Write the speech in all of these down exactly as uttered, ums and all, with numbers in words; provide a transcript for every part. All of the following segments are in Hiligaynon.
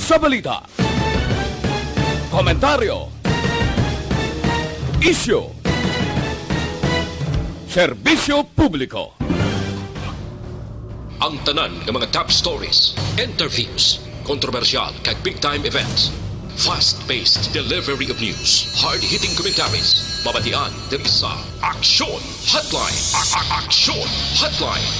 Sa balita, komentaryo, isyu, serbisyo publiko. Ang tanan nga mga top stories, interviews, kontrobersyal kag big time events. Fast-paced delivery of news, hard-hitting commentaries, mabatian diri sa Aksyon Hotline. A- a- Aksyon Hotline.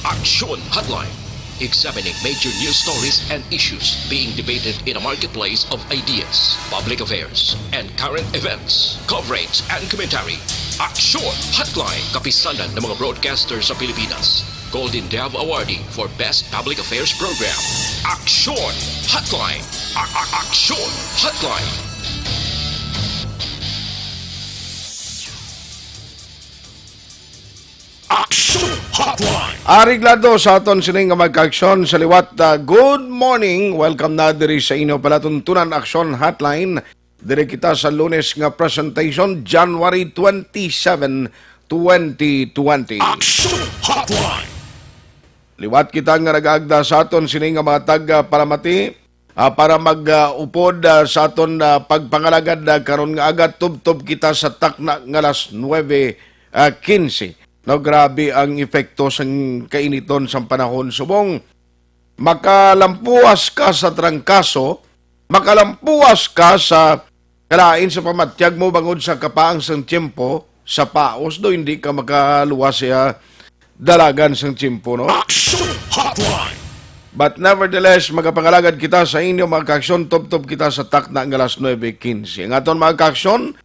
Aksyon Hotline. Examining major news stories and issues being debated in a marketplace of ideas, public affairs, and current events. Coverage and commentary. Aksyon Hotline. Kapisanan ng mga broadcaster sa Pilipinas. Golden Dove Awardee for Best Public Affairs Program. Aksyon Hotline. A- a- Aksyon Hotline. Aksyon Hotline. Areglado sa aton sini nga magkaaksyon sa liwat. Ah, good morning. Welcome na diri sa inyo palatuntunan, Aksyon Hotline. Diri kita sa Lunes nga presentation, January twenty-seven, twenty twenty. Aksyon Hotline. Liwat kita nga nagaagda sa aton sini nga mga tagpalamati, ah, para mag, ah, upod, ah, sa aton, ah, pagpangalagad, ah, karon nga aga. Tubtob kita sa takna nga alas nuebe, ah, quince. No, grabe ang epekto sang kainiton sang panahon subong makalampuas ka sa trangkaso, makalampuas ka sa kalain sa pamatyag mo bangod sa kapaang sang tiyempo, sa paos do hindi ka makaluwas sa dalagan sang tiyempo, no? Action Hotline. But nevertheless, magapangalagad kita sa inyo, mga kaaksyon, tubtob kita sa takna nga alas nuebe quince. Ang aton mga kaaksyon,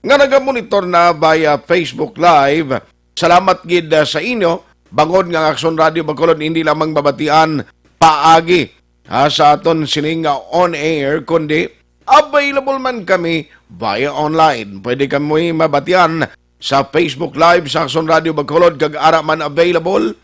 nga nagamonitor na via Facebook Live. Salamat gid, ah, sa inyo, bangod nga ang Aksyon Radio Bacolod hindi lamang mabatian paagi, ah, sa aton sining nga on air, kundi available man kami via online. Pwede kami mabatian sa Facebook Live sa Aksyon Radio Bacolod, kag ara man available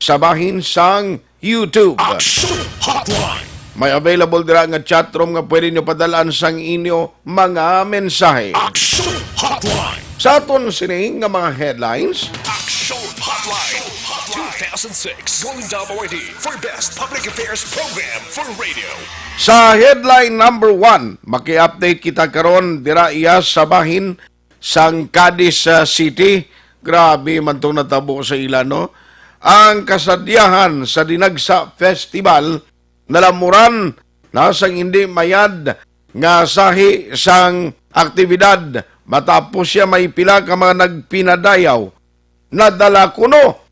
sa bahin sang YouTube. Action Hotline. May available dira nga chat room nga pwede nyo padalaan sang inyo mga mensahe. Action Hotline. Sa aton sini nga mga headlines, Action Hotline. Two thousand six Golden Dove Awardee for Best Public Affairs Program for Radio. Sa headline number one, maki-update kita karon dira iya sa bahin sang Cadiz, ah, City. Grabe man tong natabo sa ila, no? Ang kasadyahan sa Dinagsa Festival nalamuran na sang hindi mayad nga sahi sang aktibidad. Matapos siya, may pila ka mga nagpinadayaw nadala kuno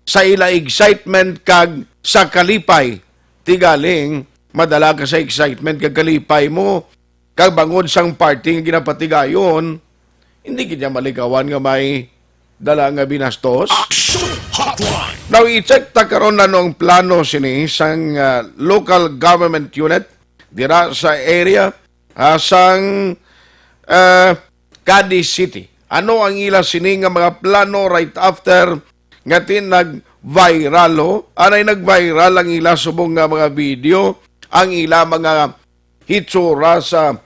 sa ila excitement kag sa kalipay. Tigaling, madala ka sa excitement kag kalipay mo, kag bangod sang party nga ginapatigayon, hindi gid niya malikawan nga may dala nga binastos. Action Hotline. Now, i-check ta karon ano ang plano sini sang, ah, local government unit dira sa area, ah, sang, ah, Cadiz City. Ano ang ila sini nga mga plano right after nga ti nag-viral, ho? Anay nag-viral ang ila subong nga mga video, ang ila mga hitsura sa,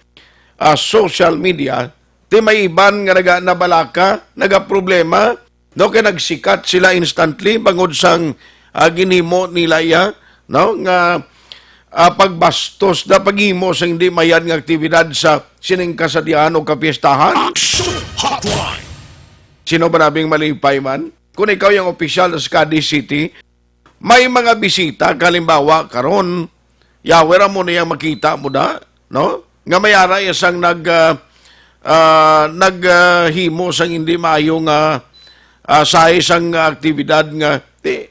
ah, social media. Ti may iban nga naga-, nabalaka, nagaproblema, no, kay nagsikat sila instantly bangod sang, ah, ginhimo nila iya, no, nga, ah, pagbastos na paghimo sang hindi mayad nga aktibidad sa sining kasadyahan o kapiestahan. Action Hotline. Sino ba nabing malipay man? Kung ikaw yung opisyal sa Cadiz City, may mga bisita, kalimbawa, karon, yawer mo na yang makita mo da, no? Nga may ara iya sang nag, ah, ah, nag, ah, himo sang hindi maayo nga, ah, sahi sang aktibidad nga, ti,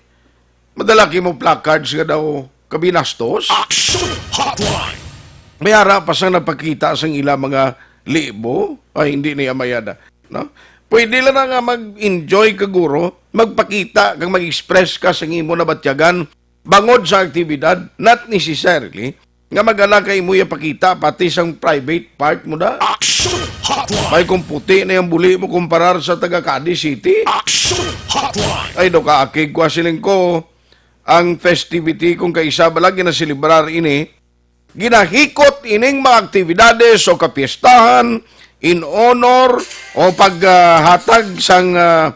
madala kay mo placards nga daw kabinastos. Action Hotline. May ara pa sang nagpakita sang ila mga libo. Ay, hindi niya mayada, no? Pwede lang na nga mag-enjoy ka, guro, magpakita kag mag-express ka sa imo nabatyagan bangod sa aktibidad, not necessarily nga magala kay mo ipakita pati sang private part mo da. Action Hotline. May kung puti na yung buli mo kumparar sa taga Cadiz City. Action Hotline. Ay, do kaakig ko, siling ko, ang festivity kung kaisa bala ginaselebrar ini, ginahikot ining mga aktibidades o kapiestahan in honor o paghatag sang, ah,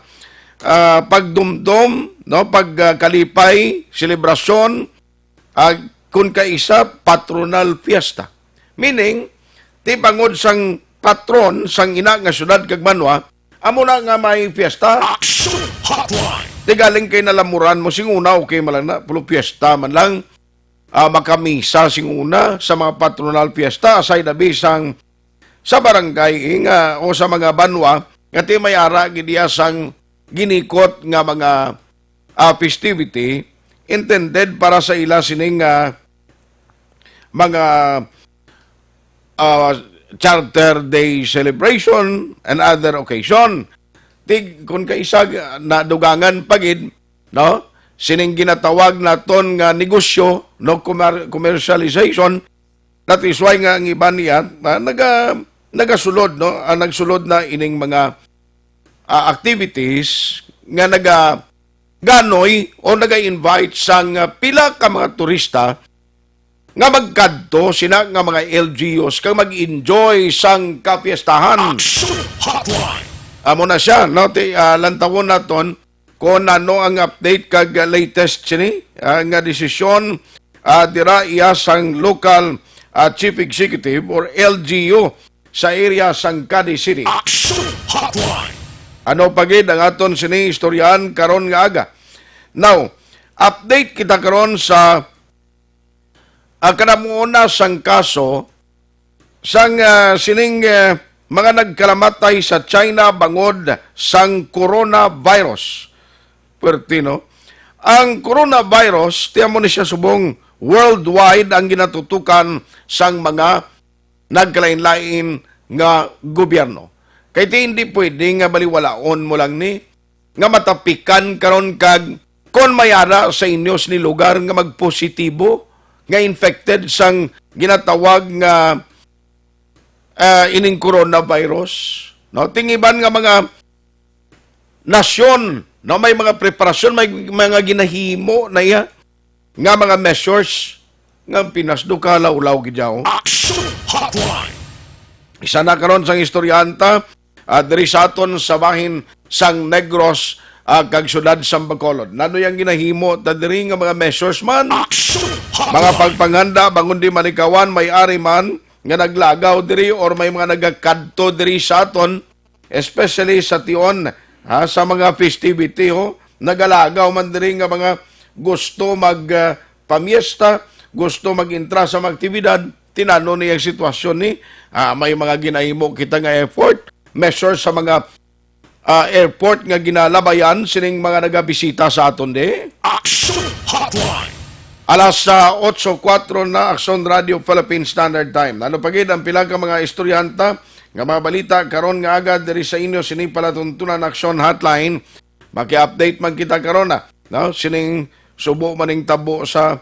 ah, pagdumdom, no, pagkalipay, selebrasyon Ah, kun kaisa, patronal fiesta. Meaning, ti bangod sang patron sang ina nga syudad kag banwa, amo na nga may fiesta. Action Hotline! Ti galing kay nalamuran mo sing una, okay man lang na, pero fiesta man lang, ah, makamisa sing una sa mga patronal fiesta, aside na bisang sa barangay, eh, nga, o sa mga banwa nga ti may ara gid iya sang ginikot nga mga, ah, festivity intended para sa ila sining, ah, mga, ah, Charter Day celebration and other occasion. Ti, kun kaisa, nadugangan pa gid, no? Sining ginatawag naton nga negosyo, no, commer-, commercialization, that is why nga ang iban niya, ah, naga-, nagasulod, no? Ah, nagsulod na ining mga, ah, activities nga nagaganoy o naga-invite sang, ah, pila ka mga turista nga magkadto sina nga mga L G Us kag mag-enjoy sang kapiestahan. Action Hotline! Amo na siya, no? Ti, ah, lantawon naton kung ano ang update kag latest sini, ah, nga desisyon, ah, dira iya sang local, ah, chief executive or L G U sa area sang Cadiz City. Action Hotline! Ano pa gid ang aton sini istoryahan karon nga aga? Now, update kita karon sa, ah, kanamuona sang kaso sang, ah, sining, ah, mga nagkalamatay sa China bangod sang coronavirus. Pwerte, no? Ang coronavirus, ti amo ni siya subong worldwide ang ginatutukan sang mga nagkalain-lain nga gobyerno. Kay ti hindi pwede nga baliwalaon mo lang ni nga matapikan karon kag kon may ara sa inyo sini lugar nga magpositibo nga infected sang ginatawag nga, ah, ining coronavirus, no? Ti ang iban nga mga nasyon, no, may mga preparasyon, may mga ginahimo na iya nga mga measures nga ang Pinas do kalawlaw gid yaw. Action Hotline! Isa na karon sang istoryahan ta, ah, diri sa aton sa bahin sang Negros, ah, kag siyudad sang Bacolod. Nano yang ginahimo ta diri nga mga measures man? Action Hotline! Mga pagpanganda, bangon di malikawan, may ari man nga naglagaw diri or may mga nagakadto diri sa aton, especially sa tion, ha, sa mga festivity, ho, nagalagaw man diri nga mga gusto mag, ah, pamiesta, gusto mag-intra sa mga aktibidad, tinano niya ang sitwasyon ni, ah, may mga ginahimo kita nga effort, measure sa mga, ah, airport nga ginalabayan sining mga nagabisita sa aton di. Action Hotline! Alas, ah, otso kuwatro na, Aksyon Radio Philippine Standard Time. Ano pa gid ang pila ka mga istoryanta nga mga balita karon nga aga diri sa inyo sining palatuntunan Aksyon Hotline? Maki-update man kita karon na, no? Sining subo maning tabo sa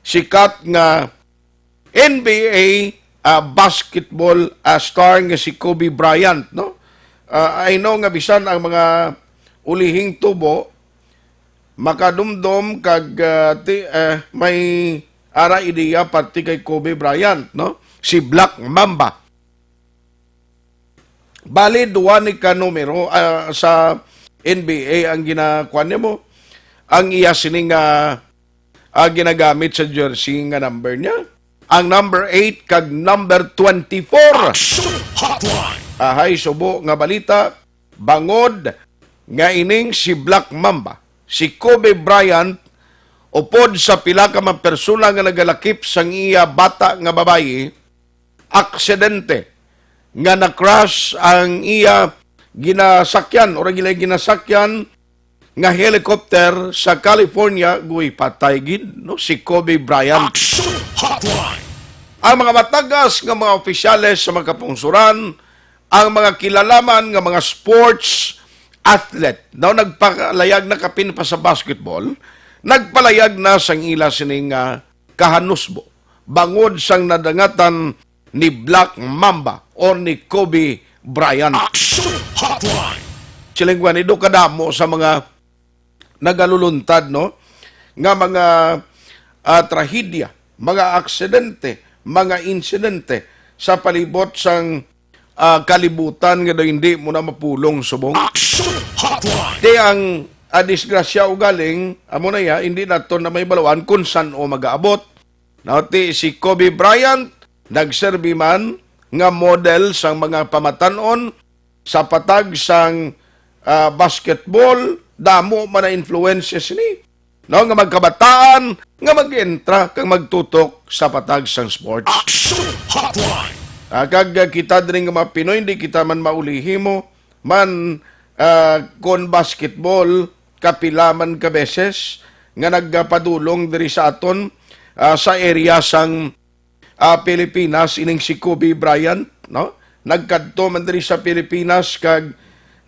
sikat nga N B A, ah, basketball, ah, star nga si Kobe Bryant, no? Ah, I know nga bisan ang mga ulihing tubo makadumdom kag, ah, ti-, ah, may ara ideya parte kay Kobe Bryant, no? Si Black Mamba. Bali, duwa ni ka numero, ah, sa N B A ang ginakuan nimo. Ang iya sini nga, ah, ginagamit sa jersey nga number niya. Ang number eight kag number twenty-four. Action Hotline! Ahay, subo nga balita, bangod nga ining si Black Mamba, si Kobe Bryant, upod sa pila ka mga persona nga nagalakip sang iya bata nga babayi, aksidente nga na-crash ang iya ginasakyan o gina-, ginasakyan nga helicopter sa California, guy patay gid, no, si Kobe Bryant. Action Hotline! Ang mga matagas nga mga opisyales sa mga kapungsuran, ang mga kilalaman nga mga sports athlete, no, nagpalayag na kapin pa sa basketball, nagpalayag na sang ila sining, ah, kahanusbo bangod sang nadangatan ni Black Mamba or ni Kobe Bryant. Action Hotline! Siling ko, ani, do kadamo sa mga nagaluluntad, no, nga mga, ah, trahedya, mga aksidente, mga insidente sa palibot sang, ah, kalibutan nga daw hindi mo na mapulong subong. Action Hotline! Ti ang ah, disgrasya ugaling, amo na ya, hindi naton na mahibaluan kung san-o magaabot. Now, ti si Kobe Bryant, nagserbi man nga model sang mga pamatan-on sa patag sang, ah, basketball, damo man na influences ni, no, nga magkabataan nga mag-entra kag magtutok sa patag sang sports. Action Hotline! Ah, kag, ah, kita diri nga mga Pinoy, hindi kita man maulihimo man, ah, kon basketball, kapila man ka beses nga nagpadulong diri sa aton, ah, sa area sang, ah, Pilipinas, ining si Kobe Bryant, no? Nagkadto man diri sa Pilipinas kag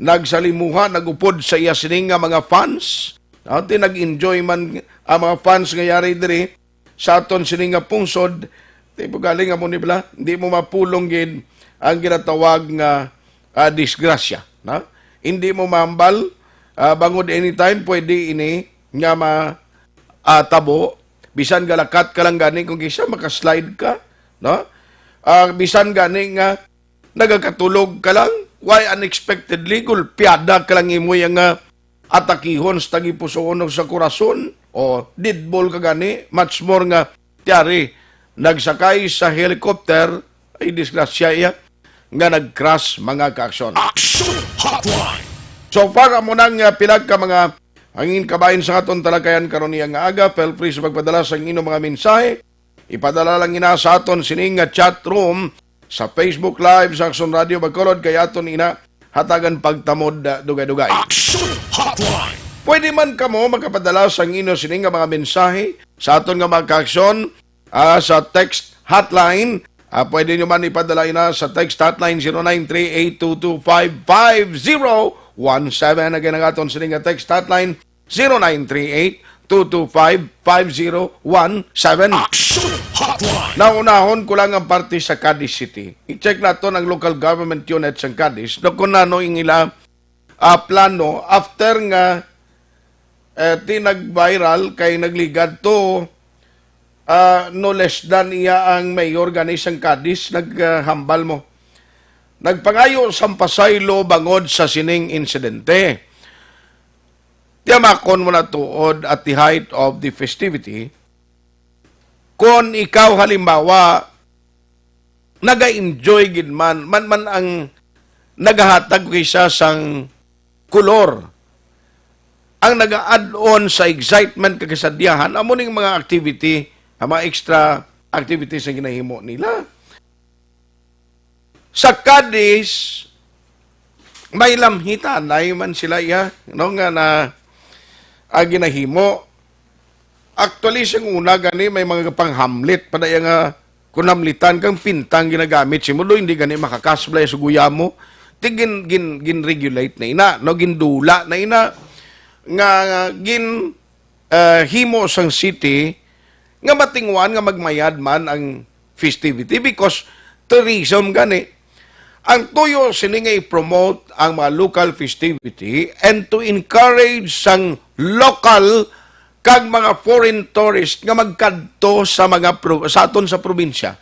nagsalimuha, nag-upod sa iya sining nga mga fans. No? Ti nag-enjoy man ang mga fans nga yari diri sa aton sini nga pungsod, di mo galing amo ni bala, di mo mapulong gid ang ginatawag nga, ah, disgrasya, na? Hindi mo mahambal, ah, bangod anytime pwede ini nga ma-, ah, tabo. Bisan galakat ka lang gani kung kisa makaslide ka, no? Ah, bisan gani nga nagakatulog ka lang, why unexpectedly gulpiada ka lang imo yang, ah, atakihon sa tagipusoon o sa korason, o dead ball ka gani, much more nga tiyari nagsakay sa helicopter, ay disgrasya iya, nga nag-crash, mga kaaksyon. Action Hotline! So far, amo nang, ah, pila ka mga hangin kabahin sa aton talakayan karon niya nga aga. Feel free sa pagpadala sa inyong mga mensahe. Ipadala lang ina sa aton sining nga chat room sa Facebook Live sa Aksyon Radio Bacolod, kay aton ina hatagan pagtamod, ah, dugay-dugay. Action Hotline! Pwede man kamo makapadala sang inyo sini nga mga mensahe sa aton nga mga kaaksyon, ah, sa text hotline. Ah, pwede nyo man ipadala ina sa text hotline zero nine three eight two two five five zero one seven. Again, ang aton sini nga text hotline, zero nine three eight two two five five zero one seven. Action Hotline! Naunahon ko lang ang parte sa Cadiz City. I-check naton ang local government unit sa Cadiz. Do kung ano ang ila, ah, plano after nga, eh, ti nag-viral kay nagligad to, ah, no less than iya ang mayor gani sang Cadiz, naghambal mo. Nagpangayo sang pasaylo bangod sa sining insidente. Tiyamakon mo na tuod at the height of the festivity, kon ikaw, halimbawa, naga-enjoy gid man, man, man ang nagahatag kisa sang kolor, ang naga-add on sa excitement kag kasadyahan, amo ning mga activity, ang mga extra activities nga ginahimo nila. Sa Cadiz, may lamhitanay man sila iya, no, nga na, ah, ginahimo. Actually, sing una gani, may mga panghamlit pa na iya nga kung hamlitan kang pintang ginagamit, si Mulo, hindi gani makakasblay sa guyamo. Ti gin, gin, gin-regulate na ina, no, gindula na ina, nga gin, ah, himo sang city nga matinguan nga magmayad man ang festivity because tourism gani. Ang tuyo sini nga i-promote ang mga local festivity and to encourage sang local kag mga foreign tourist nga magkadto sa mga pro-, sa aton sa probinsya,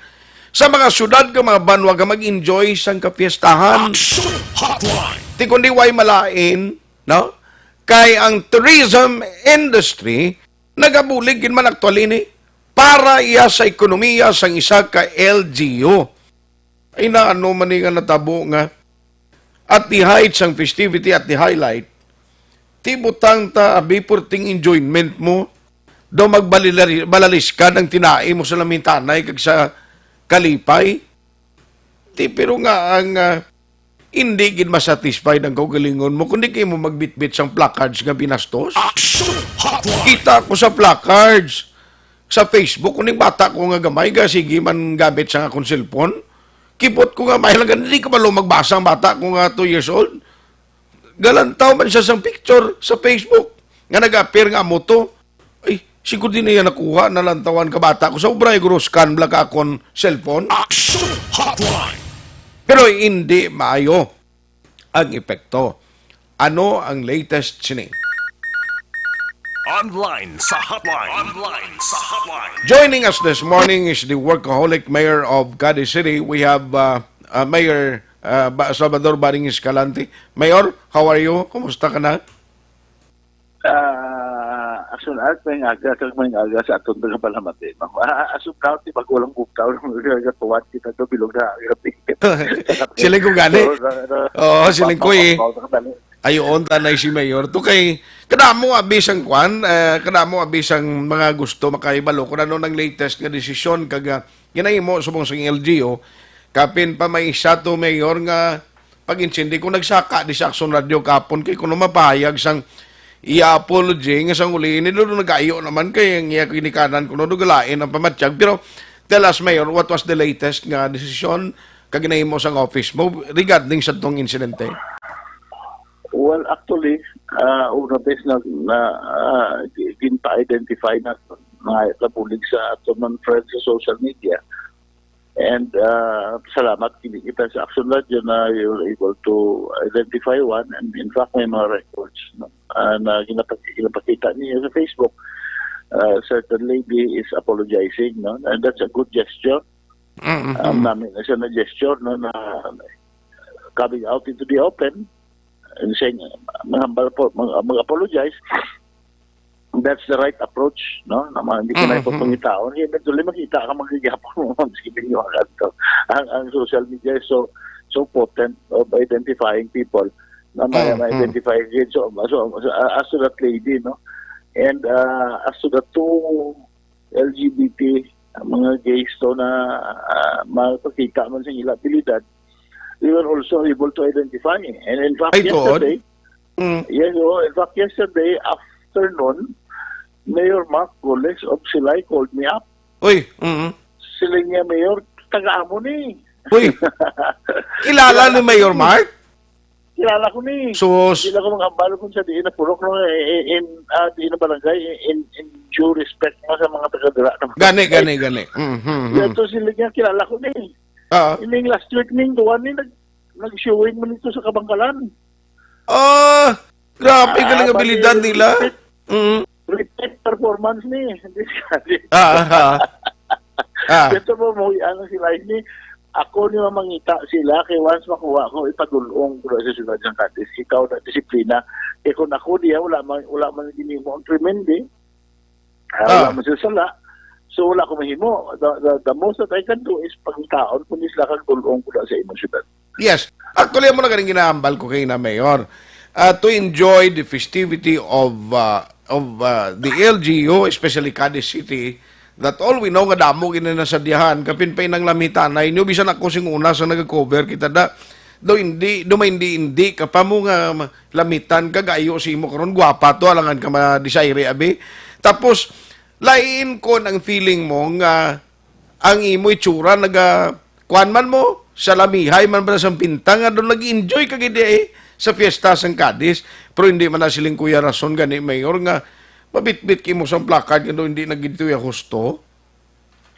sa mga syudad kag mga banwa nga mag-enjoy sang kapiestahan. Action Hotline! Ti kundi way malain, no? Kay ang tourism industry nagabulig gid man aktual ini para iya sa ekonomiya sang isa ka L G U. Ay na, ano man ni nga natabo nga at the height sang festivity, at the highlight, ti butang ta abi, perting enjoyment mo, daw magbalilari-, balaliskan ang tinai mo sa lamintanay kag sa kalipay. Ti, pero nga ang, ah, hindi gid masatisfied ang kaugalingon mo, kundi kay mo magbitbit sang placards nga binastos. Action Hotline! Kita ko sa placards sa Facebook, kuning bata ko nga gamay, ga sige man gamit sa akong cellphone. Kipot ko nga, may lang, hindi ko malo magbasa ang bata ko nga two years old. Galantaw man siya sang picture sa Facebook nga nag-appear nga amo to. Ay, siguro din niya nakuha, nalantawan ka bata ko. Sa ubra, guro, scan bala ka akon cellphone. Action Hotline! Pero hindi maayo ang epekto. Ano ang latest sini? Online sa hotline. Online sa hotline. Joining us this morning is the workaholic mayor of Cadiz City. We have, uh, uh, Mayor, uh, Ba-, Salvador Baring Escalante. Mayor, how are you? Kumusta ka na? Ah, Action Art, may aga, kag may aga sa aton nga palamati, no? Ah, as of now, di ba, walang bugtaw, nagatuwad kita do, bilog na aga. Siling ko gani. So, na, na, Oo, siling ko eh. Ayoon tanay si Mayor. To kay, kadamo abi sang kwan, eh, kadamo abi sang mga gusto makahibalo kung ano nang latest nga desisyon kag, ah, ginahimo subong sang L G U. Kapin pa may isa to, Mayor, nga pag-intindi ko, nagsaka di sa Action Radio kapon kay kuno mapahayag sang iya apology nga sang uli ini do nagayo naman kay ang iya ginikanan kuno do galain ang pamatyag. Pero tell us, Mayor, what was the latest nga desisyon kag ginahimo sang office mo regarding sa tong insidente? Well, actually, uh, una bes na, na uh, ginpa-identify na nga kabulig sa ato man friends sa social media. And uh, salamat kini kita sa Action Radio na you were able to identify one, and in fact may mga records, no? Uh, na ginapag- ginapakita niya sa Facebook. Uh, certain lady is apologizing, no? And that's a good gesture. Mm-hmm. Um, namin na siya na gesture, no, na coming out into the open and saying, "Mahambal po, mag- mag-apologize." That's the right approach, no? Na mga hindi ko na Mhm. ipagpangitaon. Kaya eventually makita ka, magigapon mo, mas gibinyo ang, ang, ang social media is so, so potent of identifying people na may Mhm. ma-identify again. So, so, so, uh, as to that lady, no? And uh, as to the two L G B T, ang mga gays to na uh, makakita man sa ila abilidad, we were also able to identify. And in fact, Ay, tuod? yesterday, Mm. Yes, oh, in fact, yesterday afternoon, Mayor Mark Goles of Silay called me up. Uy, mm. Siling niya, "Mayor, taga amo ni." Uy, kilala ni Mayor Mark? Kilala ko ni. Sus. Hindi na ko mag-ambal kung sa diin na purok, no? In, in, ah, diin na barangay, in, in due respect mo sa mga taga-dira naman. Gani, gani, gani. Mm-hmm. Yan to, siling niya, kilala ko ni. Ah. Ining last week ning duwan ni nag nag-showing man ito sa Kabangkalan. Ah, grabe ka Ah, lang abilidad bali, nila. repeat, Mm. repeat performance ni. Ah, ah, ah. Ito mo mo ang sila ni ako ni mamangita sila kay once makuha ko ipadulong ko sa siyudad ng Cadiz. Ikaw na disiplina. Kay kung ako diya wala man wala man ginimo ang krimen di. Ah, wala Ah. man sila sala. So wala ko mahimo. The, the, the most that I can do is pangitaon ko ni sila kag dulong ko sa imong siyudad. Yes. Actually, amo na ganing ginaambal ko kay na Mayor. Uh, to enjoy the festivity of uh, of uh, the L G U, especially Cadiz City, that all we know nga damo gini nasadyahan, kapin pa inang lamitanay nyo, bisan ako sing una sa nag-cover kita da, do hindi, do may hindi, hindi ka pa mo nga lamitan ka, gayo si imo karon, gwapa to, alangan ka ma-desire, abi. Tapos, lain ko ang feeling mo nga ang imo itsura naga kuan man mo sa lamihay man ba sa bintang nga doon nag-enjoy ka gid eh, sa fiesta sang Cadiz, pero hindi man na siling kuya rason gani, Mayor, nga mabitbit kimo sang placard nga doon hindi na gid tuya husto.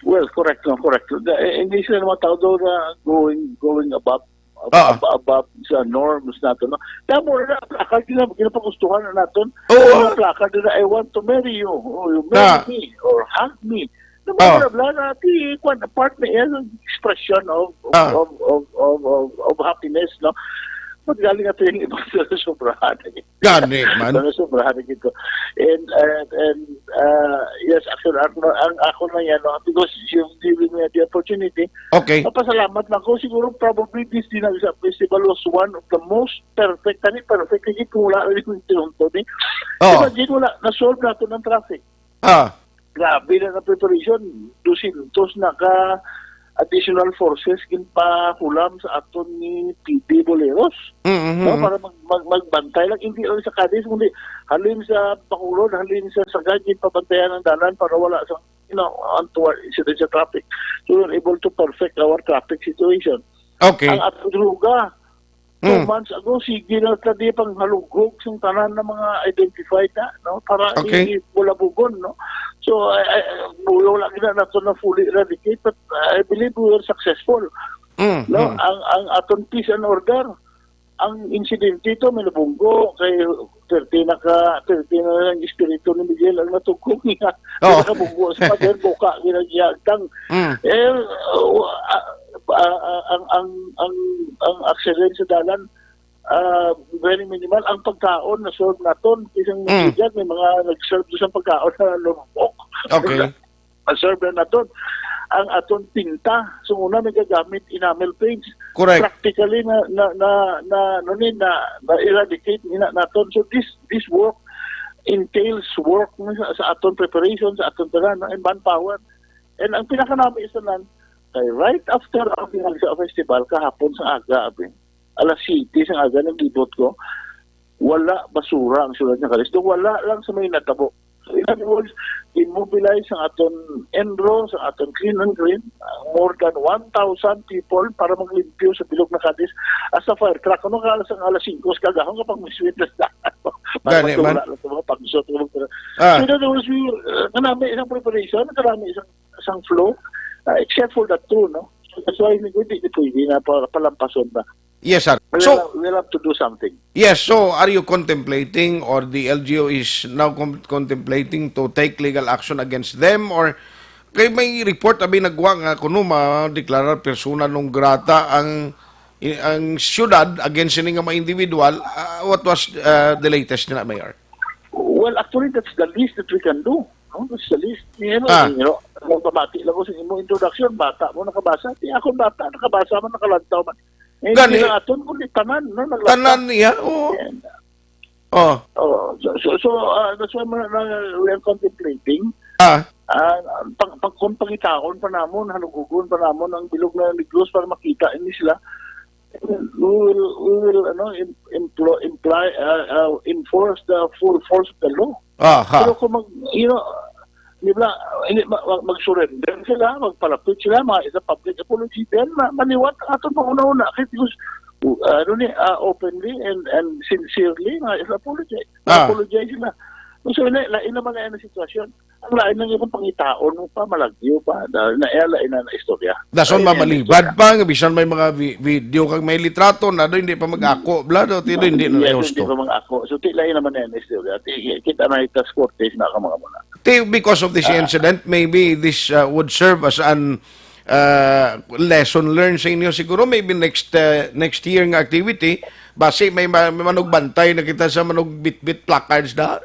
Well, correct lang, correct lang. Eh, hindi sila naman tao daw na going going above Ah. above, above sa norms nato, no? Kaya mo na placard gina ginapagustuhan na naton. Oo. Mga placard na, "I want to marry you," or "You marry Ah. me," or "Hug me." Ah. Bla bla na ti kwan part na yan ang expression of of, Ah. of, of, of, of, of happiness, no? Pag galing natin yung iba sa sobrahan. Gani man. Ano sobrahan na gito. And, and, and uh, yes, actually, ang, ang ako na yan, no? Because you giving me the opportunity, Okay. Mapasalamat lang ko. Siguro probably this Dinagat Festival was one of the most perfect. Kani perfect kasi kung wala rin yung tinunto ni. Oh. Imagine wala, na-solve natin ang traffic. Ah. Grabe na ang preparation. Dosyentos na ka additional forces ginpahulam sa aton ni P D Boleros. Mm-hmm. No, para mag, mag, magbantay lang, hindi lang sa Cadiz, kundi halin sa Bacolod, halin sa Sagad, ginpabantayan ang dalan para wala sa, you know, untoward incident sa traffic. So, we were able to perfect our traffic situation. Okay. Ang atong droga, two Mm. months ago, sige na ta di pang halughog sa tanan ng mga identified na, no? Para Okay. i-, i-, bulabugon, no? So, I, I, wala gina nato na fully eradicate, but I believe we were successful. Mm, No? mm. Ang, ang aton peace and order, ang insidente ito, may nabunggo, kay thirty na ka, thirty na lang espiritu ni Miguel ang natugkog niya. Oh. Nakabunggo sa pader, buka, ginagiyagtang. Mm. Eh, uh, ah, ah, ah, ang, ang, ang, ang accident sa dalan, ah, very minimal. Ang pagkaon na-serve naton, isang Mm. May mga nag-serve sa pagkaon na lumok. Okay. Na-serve na naton. Ang aton tinta, so una may gagamit enamel paints. Correct. Practically na, na, na, na, ano ni, na, na-eradicate ni na naton. So this, this work entails work ni sa, sa aton preparation, sa aton tanan, no, and manpower. And ang pinakanami sa nan, kay right after ang Pinagsa Festival, kahapon sa aga, abi, alas siyete sa aga, naglibot ko, wala basura ang siyudad nga Calixto. Wala lang sa may natabo. So, in other words, immobilize ang aton ENRO, sa aton Clean and Green, uh, more than one thousand people para maglimpyo sa bilog na Cadiz. As a fire truck, ano ka alas, ang alas singko, sa kagahon ka pang miswit na sa daan. Para Gani man. Wala lang sa mga pagsot, mga Ah. So, in other words, we, uh, kanami isang preparation, kanami isang, isang flow, uh, except for that two, no? So, that's why hindi, hindi pwede na pa-, palampason na. Yes, sir. We'll So, have, we'll have to do something. Yes, so are you contemplating or the L G U is now com-, contemplating to take legal action against them? Or kay may report abi nagwa nga kuno ma-deklarar persona non grata ang, ang siyudad against ini nga mga individual. Ah, what was, ah, the latest na, Mayor? Well, actually, that's the least that we can do. No? That's the least. You know, Ah. you know, magpamati lang ko sa imong introduction, bata mo nakabasa. Di ako bata, nakabasa man, nakalantaw man. Eh, Gani. Hindi lang aton, kundi tanan, no? Naglantaw. Tanan niya, oo. Yan. Oh. Oh, so, so, so, ah, that's why man, na, we are contemplating. Ah. Ah, pang, pang, kung pangitaon pa namon, halugugon pa namon ang bilog na Negros para makita ini sila, we will, we will, ano, im-, implo-, imply, ah, ah, enforce the full force of the law. Ah, ha. Pero kung mag, you know, di ba, hindi, ma-, mag-, mag-surrender sila, magpalapit sila, mga isa public apology, then ma-, maliwat ang aton mga una-una. Kaya because, uh, ano ni, uh, openly and, and sincerely, mga isa apology. Ah. Apologize sila. So, ina, lain naman na yung sitwasyon. Ang lain lang yung pangitaon mo pa, malagyo pa, dahil na, eh, lain na, na istorya. Dason Lain na, na mamalibad istorya. Pa, nga bisan may mga vi-, video kag may litrato, na do, hindi pa mag-ako, bla, do, tino, hindi na Yes, nahusto. Hindi pa mag-ako. So, ti, lain naman na yung istorya. Ti, kita na itas kortes na ka mga muna. Ti, because of this Ah. incident, maybe this, uh, would serve as an, uh, lesson learned sa inyo. Siguro, maybe next, uh, next year nga activity, basi may ma-, may manugbantay na kita sa manugbitbit placards na.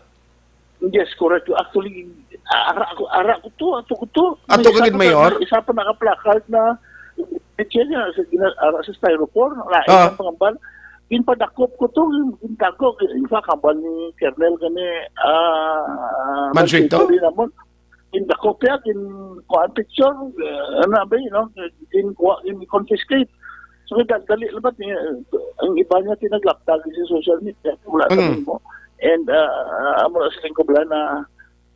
Yes, correct. Actually, ara ko, ara ko to, ato ko to. Ato May ka isa gid, pa, Mayor? May isa pa naka-placard na picture niya sa gina-, ara sa styrofour, lain Ah. ang pangambal. Ginpadakop ko to, gin-, gintago. In fact, hambal ni Colonel gani, ah, Mansueto? Mansueto rin naman. Gintakop niya, gin-, kuhaan picture, eh, ano ba yun, no? Gin-, kuha, gin-confiscate. So, dal-, dali lang ba, ni-, ang iba niya, tinaglaptag sa social media, wala Mm. sa mo. And, ah, ah, amo na siling ko bala na,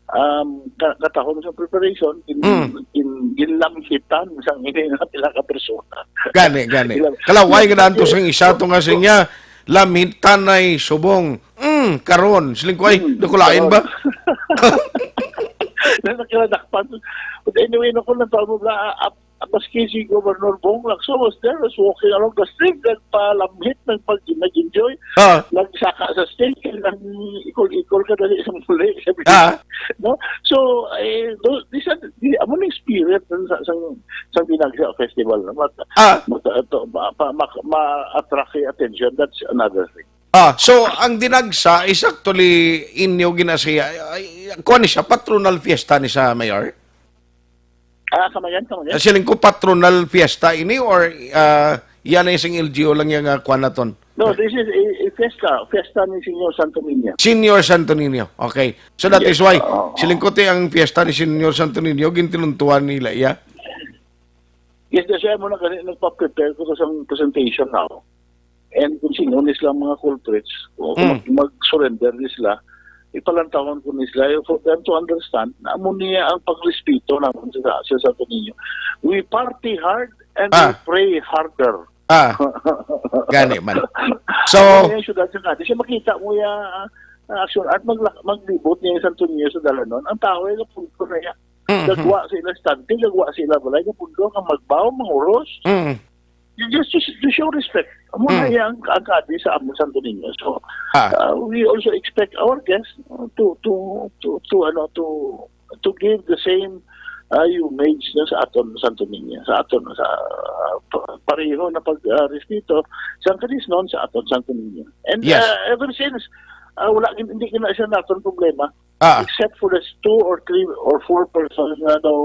um, ka-, katahom sa preparation, gin-, Mm. gin-, ginlamhitan sa hindi na pila ka persona. Gani, gani. Ilang Kalaway nga daan to sang isa to nga siya niya, lamhitan ay subong. Mm, karon, siling ko ay, Mm, nakulain karon. Ba? Na nakiladakpan. But anyway, no, kung nagpalmo bala, ah, ah, maski si Governor Bong Lacson was there, was walking along the street, nagpalamhit, nagpag-, nag-enjoy, Ah. Nagsaka sa stage, nag-ikol-ikol ka dali sa muli, sabi Ah. No? So, eh, tho-, these are, di, amo na yung spirit ng sa, sa, sa Binagsa Festival, no? Mat-, Ah. mat-, to, ma-, pa-, ma-, ma-attract yung attention, that's another thing. Ah, so ang Dinagsa is actually inyo ginasiya, ay, kuwan ni siya, patronal fiesta ni sa Mayor? Ah, kamayan, kamayan. Ah, siling ko patronal fiesta ini or, ah, yan ay sing L G U lang yung, ah, kuwan naton? No, this is a, a fiesta, fiesta ni Señor Santo Niño. Señor Santo Niño. Okay. So that Yes, is why oo, oo. Siling ko ti ang fiesta ni Señor Santo Niño gintinuntuan nila iya. Yes, that's why mo na gani nagpa-prepare ko sa presentation now. And kung sino ni sila mga culprits, o kung Mm. mag-, mag-surrender ni sila, ipalantawon ko ni sila for them to understand na amo niya ang pagrespeto naman sa, sa Santo Niño. We party hard and we Ah. Pray harder. Ah. Gani man. So, Ano yung syudad sa Cadiz? Siya makita mo yung, ah, action at magla-, maglibot niya yung Santo Niño sa dalanon. Ang tao ay napunto na yan. Mm, mm. Gagwa sila stante, gagwa sila balay, napunto kang magbaw, manguros. Mm. You just to, to show respect. Amo na Mm. iya ang, ang Cadiz sa among Santo Niño. So, Ah. uh, we also expect our guests, uh, to, to, to, to, ano, to, to give the same, ah, yung mage na sa aton Santo Niño, sa aton, sa, ah, pa-, pareho na pag, ah, respeto sa Cadiz noon sa aton Santo Niño. And, Yes. ah, ever since, ah, wala, hindi na siya naton problema. Ah, Except for the two or three or four persons na daw,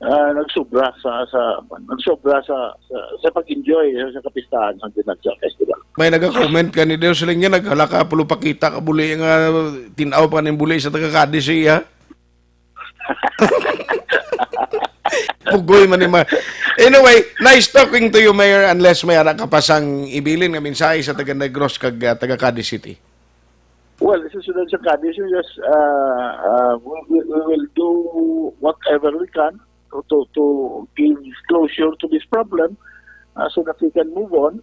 ah, nagsobra sa, sa, nagsobra sa, sa, sa pag-enjoy sa kapistahan sa Dinagat Festival. May naga-comment ka ni Deus lang yan, naghala ka pulo pakita ka buli nga tinaw pa ning buli sa taga Cadiz siya. Pugoy man ni ma. Anyway, nice talking to you, Mayor, unless may ara ka pa sang ibilin nga mensahe sa taga Negros kag, ah, taga Cadiz City. Well, sa siyudad sa Cadiz, we just, uh, uh, we, we, we will do whatever we can to, to, to give closure to this problem, uh, so that we can move on.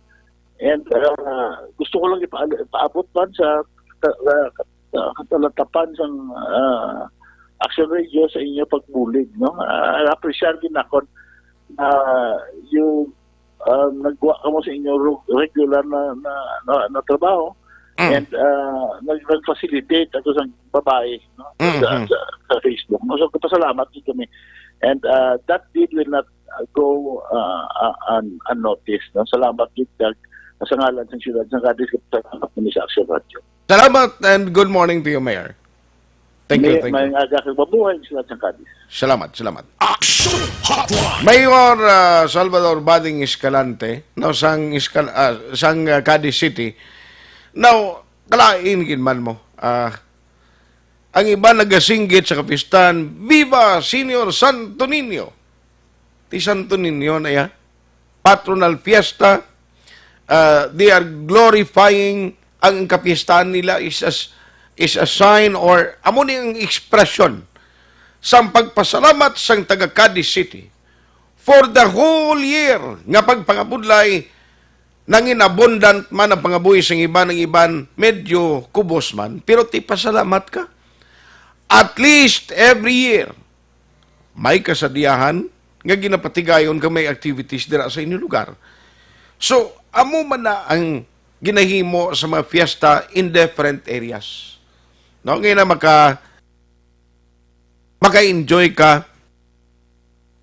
And, uh, gusto ko lang ipa-, ipaabot man sa ka-, uh, ka-, uh, katalatapan sang, uh, Action Radio sa inyo pagbulig, no? Uh, I appreciate gid nakon na you, uh, nagwa kamo sa inyo ru-, regular na, na, na, na trabaho. Mm. And, uh, nag-, nag-facilitate ako sa babae, no? Sa, Mhm. sa, sa Facebook, no? So, kapasalamat gid kami. And, uh, that deed will not, uh, go, uh, uh, un-, unnoticed, no? Salamat gid kag sa ngalan sa siyudad sa Cadiz, salamat kami sa Action Radio. Salamat and good morning to you, Mayor. Thank you, May, thank may you. Aga kag mabuhay sa siyudad sa Cadiz. Salamat, salamat. Action Hotline. Mayor, ah, Salvador Bading Escalante, no, sang Escal-, ah, sang, ah, Cadiz City. Now, kalain gid man mo. Ah, ang iba nagasinggit sa kapistahan, "Viva Senior Santo Niño!" Ti Santo Niño na iya. Patronal fiesta, ah, they are glorifying ang kapistahan nila is as, is a sign or amo ni ang ekspresyon sang pagpasalamat sang taga Cadiz City for the whole year nga pagpangabudlay. Nangin abundant man ang pangabuhi sang iban, ang iban medyo kubos man, pero ti pasalamat ka. At least every year, may kasadiahan nga ginapatigayon kag may activities dira sa inyo lugar. So, amo man na ang ginahimo sa mga fiesta in different areas. No, ngayon na maka maka-enjoy ka.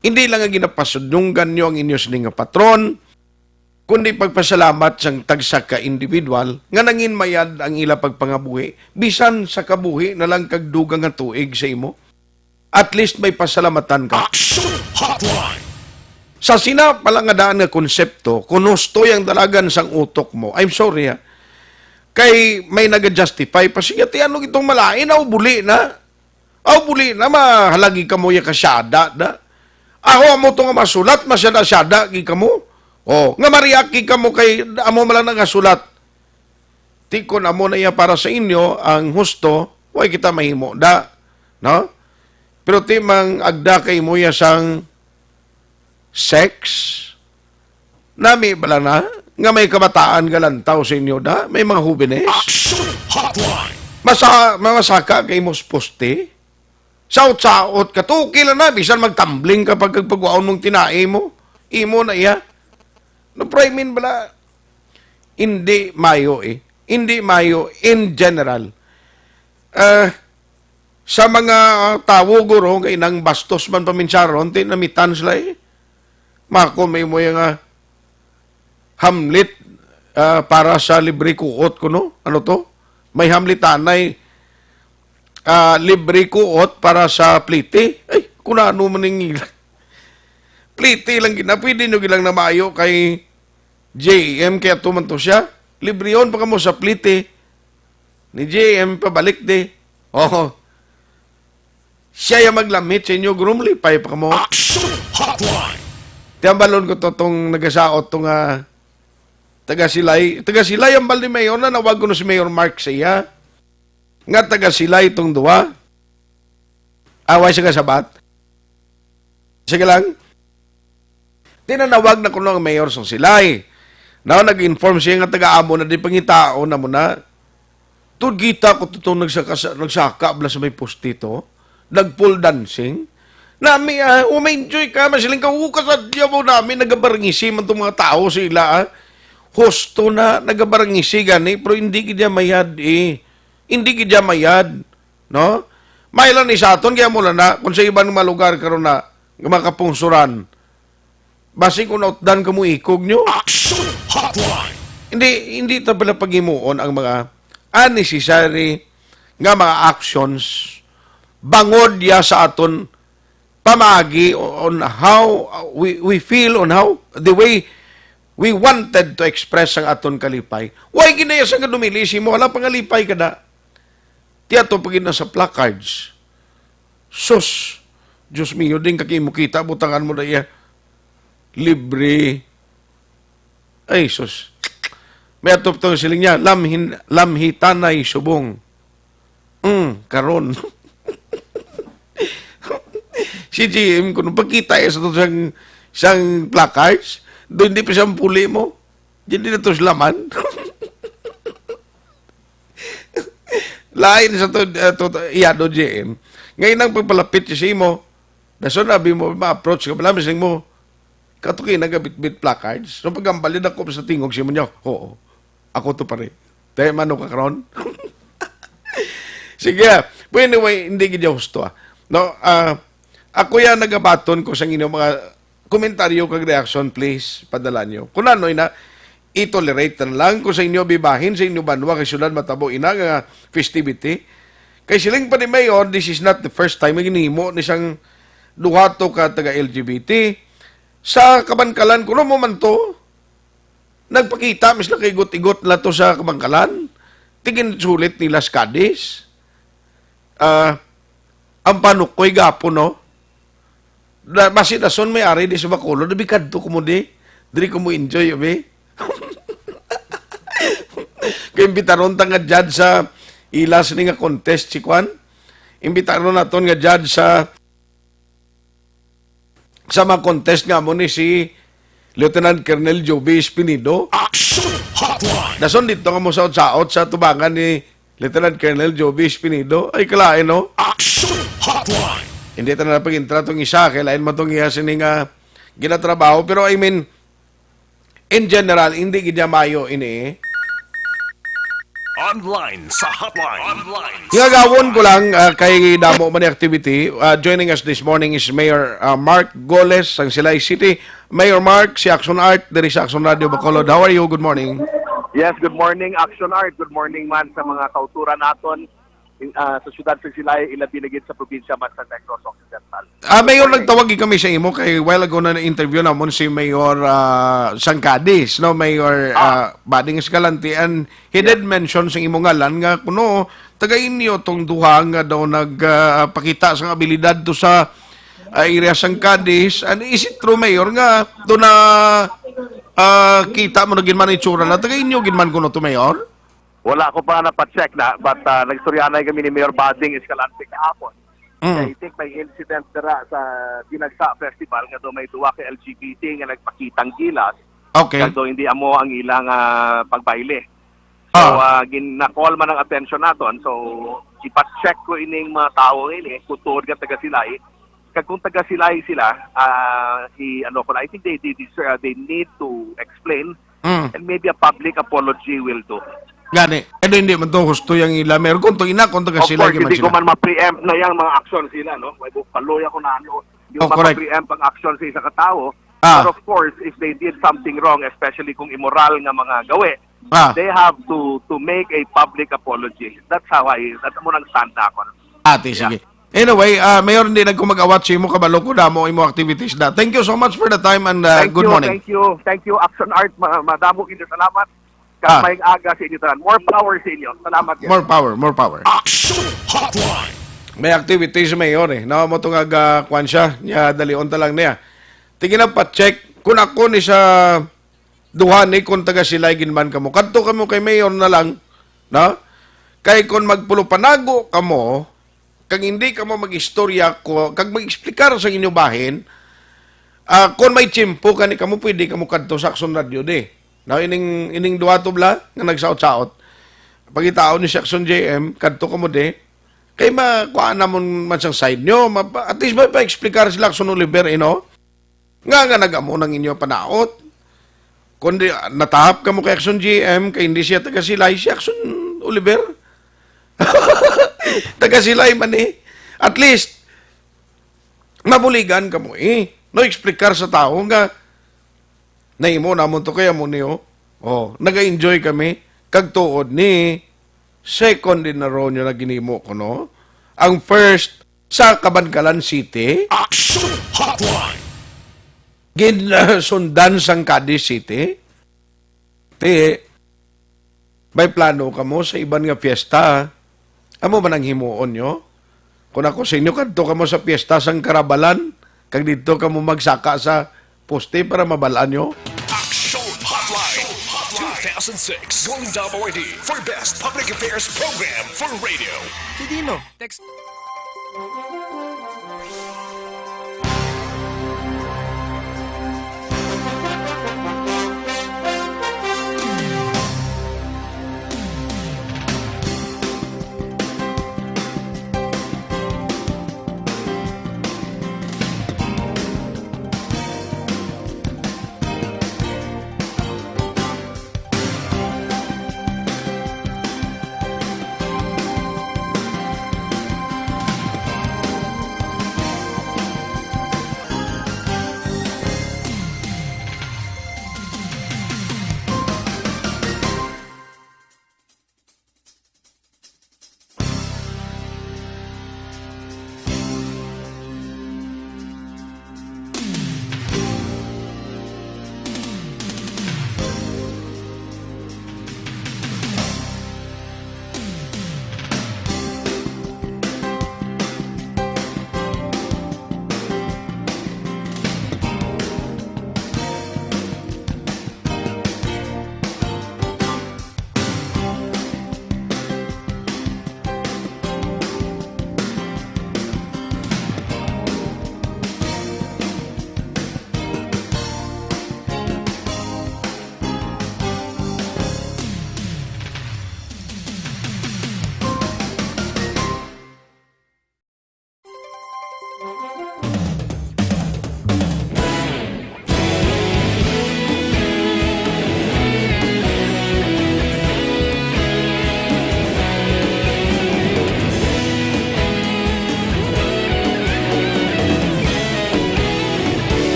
Hindi lang nga ginapasudlunggan nyo ang inyo sini nga patron, kundi pagpasalamat sang tagsa ka individual nga nangin mayad ang ila pagpangabuhi, bisan sa kabuhi na lang kag dugang nga tuig sa imo. At least may pasalamatan ka. Action Hotline. Sa sina pala nga daan nga konsepto, kung hustoy ang dalagan sang utok mo, I'm sorry, ha. Kay may naga-justify pa siya, ti ano itong malain, aw buli na. Aw buli na, mahalagi ka mo ya kasyada da. Aho amo to nga masulat, masyada-syada gi kamo. Oh, nga mariaki kamo kay amo man lang nagasulat. Ti kon amo na iya para sa inyo ang husto, way kita mahimo da, no? Pero ti mang agda kay mo ya sang sex, nami bala na nga may kabataan galantaw sa inyo da, may mga hubines. Action Hotline. Masa, mamasaka kay mo sa poste. Saot-saot ka to, okay lang na, bisan magtambling ka pag pagwaon mong tinai mo. Imo na iya. No, pero I mean bala, hindi mayo eh. Hindi mayo in general. Ah, sa mga tawo, guro, kay nang bastos man paminsaron, ti namitan sila eh. Mako, may mo yung, ah, Hamlet, ah, para sa libre kuot, kuno? Ano to? May Hamletanay, ah, libre kuot para sa pliti. Ay, kung ano man yung ila. Pliti lang gina, pwede nyo gilang namayo kay J M, kaya to man to siya. Libre yun pa kamo sa pliti. Ni J M, pabalik di. Oh. Siya yung maglamit sa inyo, guro, malipay pa kamo. Action Hotline. Tiyan balon ko to tong nagasaot to nga taga Silay. Taga Silay ang bal ni Mayor na nawag ko no si Mayor Mark sa iya. Nga taga Silay tong duwa. Away sa kasabat. Sige lang. Tinanawag na kuno ang mayor sang Silay. Now, nag-inform siya nga taga-amo na di pangitaon na mo na. Tod kita ko to, to nagsaka, sa- nagsaka bala sa may poste to. Nag-pole dancing. Nami, ah, umenjoy ka, masiling ka, "Oo, kasadya mo nami, nagabarangisi man tong mga tao sa ila, ah." Husto na, nagabarangisi gani, pero hindi gid niya mayad, eh. Hindi gid niya mayad, no? May lang ni sa aton, kaya mo lang na, kung sa ibang mga lugar karon na, nga mga kapungsuran, basi kung nautdan ka mo ikog nyo. Action Hotline! Hindi, hindi ta pala paghimuon ang mga unnecessary nga mga actions bangod ya sa aton pamaagi on how, uh, we, we feel, on how the way we wanted to express ang aton kalipay. Why ginaya sa kadumili si mo? Wala pangalipay ka na. Tiyato pa gid na sa placards. Sus! Diyos mio, din kakimukita, butangan mo na iya. Libre. Ay, sus. May atop tong siling niya, lamhin, lamhitanay subong. Mm, karon. Si G M, kung pagkita eh, sa to sang, sang placards, doon di pa siya puli mo. Hindi na to laman. Lain sa to, uh, to, to, iyado, G M. Ngayon ang pagpalapit sa imo, dason abi mo, ma-approach ka pala, mising mo, katuki na gabit-bit placards. So, pagkambalid ako sa tingog, si mo niya, "Oo, ako to pare." Tayo mano ka karon? Sige, ah. But anyway, hindi gid husto, ah. No, ah, ako yan nagabaton ko sa inyo mga komentaryo kag reaction, please, padala nyo. Kung ano ina, i-tolerate na lang ko sa inyo bibahin sa inyo banwa kay syudad matabo ina nga festivity. Kay siling pa ni Mayor, this is not the first time nga ginhimo ni sang duha to ka taga L G B T. Sa Kabankalan, kuno mo man to, nagpakita, mis nakaigot-igot na to sa Kabankalan. Tingin sulit nila sa Cadiz. Ah, ang panukoy gapon, no? Da, basi dason may ari di sa Bacolod, abi kadto ko mo di. Diri ko mo enjoy, abi. Kay imbitaron ta nga judge sa ilas ni nga contest, si Kwan. Imbitaron naton nga judge sa, sa mga contest nga mo ni si Lieutenant Colonel Joby Espinido. Action Hotline! Dason dito nga mo saot-saot sa tubangan ni Lieutenant Colonel Joby Espinido. Ay, kalain, no? Action Hotline! Hindi ta na pag-intra tong isa, kay lain man tong iya sini nga ginatrabaho. Pero, I mean, in general, hindi gid niya mayo ini. Online sa hotline. Online sa Ngagawon ko hotline. lang, ah, kay damo man ni activity. Ah, joining us this morning is Mayor, ah, Mark Goles sang Silay City. Mayor Mark, si Action Art, diri sa Action Radio Bacolod. How are you? Good morning. Yes, good morning, Action Art. Good morning man sa mga kauturan naton, in, ah, sa siyudad sa Silay, ilabi na gid sa probinsya man sa Negros Occidental. Ah, Mayor, Good morning. nagtawag gid kami sa imo kay while ago na na-interview namon si Mayor, ah, Sangkadis, no, Mayor, Ah. ah, Bading Escalante, and he Yes. did mention sa imo ngalan nga kuno taga inyo tong duha nga daw nag, ah, pakita sa abilidad to sa, ah, area sang Cadiz. And is it true, Mayor, nga do na, ah, kita mo na gid man itsura na taga inyo gid man kuno to, Mayor? Wala ko pa napacheck na, but, ah, nagstoryanay kami ni Mayor Bading Escalante kahapon. Mm. I think may incident dira sa Dinagsa Festival nga do may duha ka L G B T nga nagpakitang gilas. Okay. Kag do hindi amo ang ilang, ah, pagbayle. So, Ah. ah, gin-, na-call man ang attention naton. So, ipa-check ko ining mga tawo ini kung tuod nga taga Silay. Kag kung taga Silay sila, ah, i-, ano ko na, I think they, they deserve, they need to explain. Mm. And maybe a public apology will do. Gani, pero hindi man to husto yang ila. Meron kung to ina, kung taga Of Silay course, gid man hindi ko sila. man ma-preempt na yang mga action sila, no? May bu-, paloy ako na ano. Hindi ko Oh, man correct. ma-preempt ang action sa isa ka tao. Ah. But of course, if they did something wrong, especially kung immoral nga mga gawi, Ah. they have to to make a public apology. That's how I, that's mo nang stand na ako. Ate, Yeah. sige. Anyway, ah, Mayor, hindi na ko mag-awat sa imo, kabalo ko damo imo activities na. Thank you so much for the time and, ah, Thank good you, morning. thank you, thank you, Action Art. Ma-, madamo gid salamat. Kag Ah. maayong aga sa inyo tanan. More power sa inyo. Salamat, guys. More power, more power. Action Hotline. May activities si Mayor eh. No, mo to nga, ah, kwan siya. Nya, dalion ta lang niya. Tingin na pa-check. Kung ako ni sa duha ni, kung taga Silay gid man kamo. Kadto kamo kay Mayor na lang. No? Kay kung magpulupanago kamo, kag hindi kamo mag-istorya ko, kag mag-explicar sa inyo bahin, ah, kung may tiyempo kani kamo, pwede kamo kadto sa Action Radio di. Now, ining, ining duha to bla, nga nagsaot-saot. Pagitaon ni si Action J M, kadto kamo di. Kay makuha namon man sang side nyo, ma-, at least may pa-explicar sila Action Oliver, you know? Nga, nga nag-amo nang inyo panaot. Kundi, ah, natahap kamo kay Action G M, kay hindi siya taga Silay, si Action Oliver. Taga Silay man eh. At least, mabuligan kamo, eh. No, explicar sa tao nga, "Nahimo namon to kaya mo niyo. Oh, naga-enjoy kami. Kag tuod ni second in a row nyo na ginimo ko, no? Ang first sa Kabankalan City." Action Hotline! Gin, uh, sundan sang Cadiz City. Ti, may plano kamo sa iban nga fiesta? Amo man ang himuon nyo? Kung ako sa inyo, kadto kamo sa fiesta sang Karabalan, kag didto kamo magsaka sa poste para mabal-an nyo. Action Hotline two thousand six Golden Dove Awardee for Best Public Affairs Program for Radio. Si Dino. Text.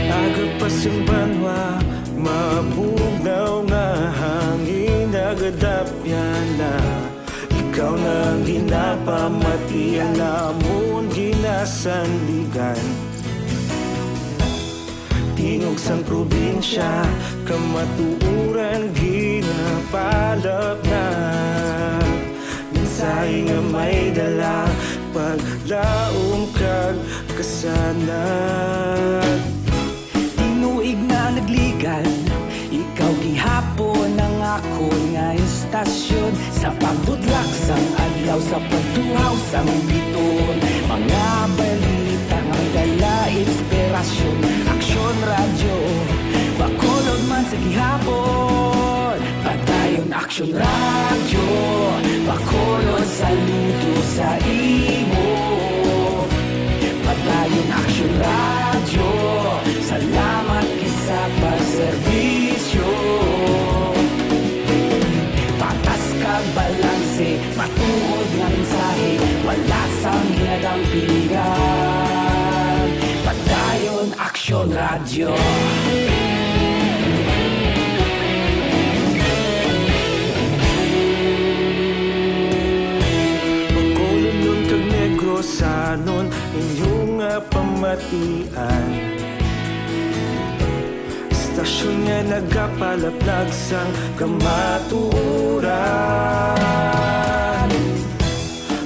Aga pa sing banwa, mabugnaw nga hangin nagadapyan na. Ikaw na ang ginapamati, ang amon ginasandigan. Tingog sang probinsya, kamatuoran ginapalapnag. Mensahe nga may dala, paglaom kag kasanag. Tinuig na nagligad, ikaw gihapon ang akon nga istasyon. Sa pagbutlak sang adlaw, sa pagtuhaw sang biton, mga balita nga may dala inspirasyon. Aksyon Radyo, Bacolod man sa gihapon. Padayon Aksyon Radyo, Bacolod, saludo sa imo. Padayon Aksyon Radyo, salamat gid sa pagserbisyo. Patas kag balanse, matuod nga mensahe, wala sang ginadampingan. Padayon Aksyon Radyo. Bacolodnon kag Negrosanon, inyo nga pamatian. Istasyon nga nagapalaplag sang kamatuoran.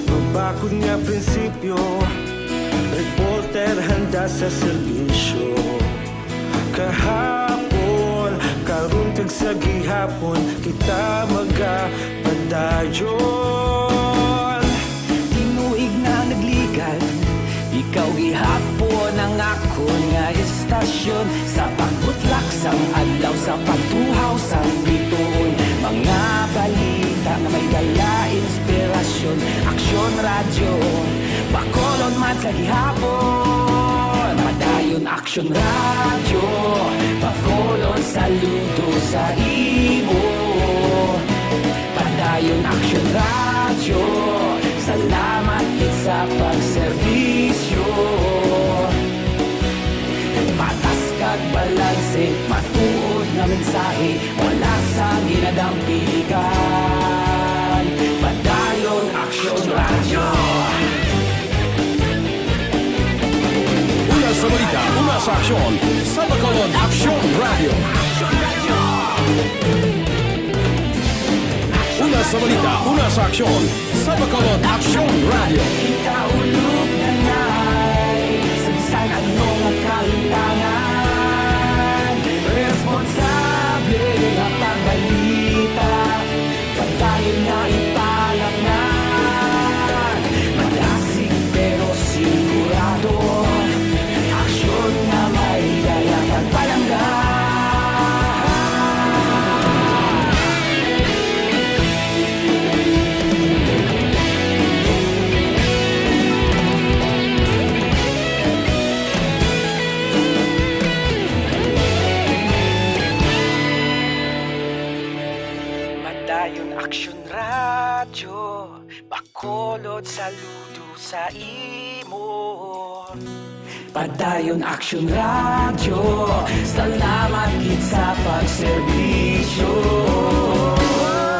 Mabakod nga prinsipyo, reporter handa sa serbisyo. Kahapon, karon kag sa gihapon, kita magapadayon. Tinuig na nagligad, ikaw gihapon ang akon nga istasyon. Sa pagbutlak sang adlaw, sa pagtuhaw sang bituon, mga balita nga may dala inspirasyon. Aksyon Radyo, Bacolod man sa gihapon. Padayon Aksyon Radyo, Bacolod, saludo sa imo. Padayon Aksyon Radyo, sa pagserbisyo. Patas kag balanse, matuod nga mensahe, wala sang ginadampigan. Padayon Aksyon Radyo. Una sa balita, una sa aksyon, sa Bacolod Aksyon Radyo. Una sa balita, una sa aksyon, sa Bacolod Aksyon Radyo. Ikaulog na nay sa bisan ano nga kahitangan. Responsable nga pagbalita, padayon nga ipalapnan. Madasig pero sigurado, aksyon nga may dala kag palangga. Padayon Aksyon Radyo, Bacolod, saludo sa imo. Padayon Aksyon Radyo, salamat gid sa pagserbisyo.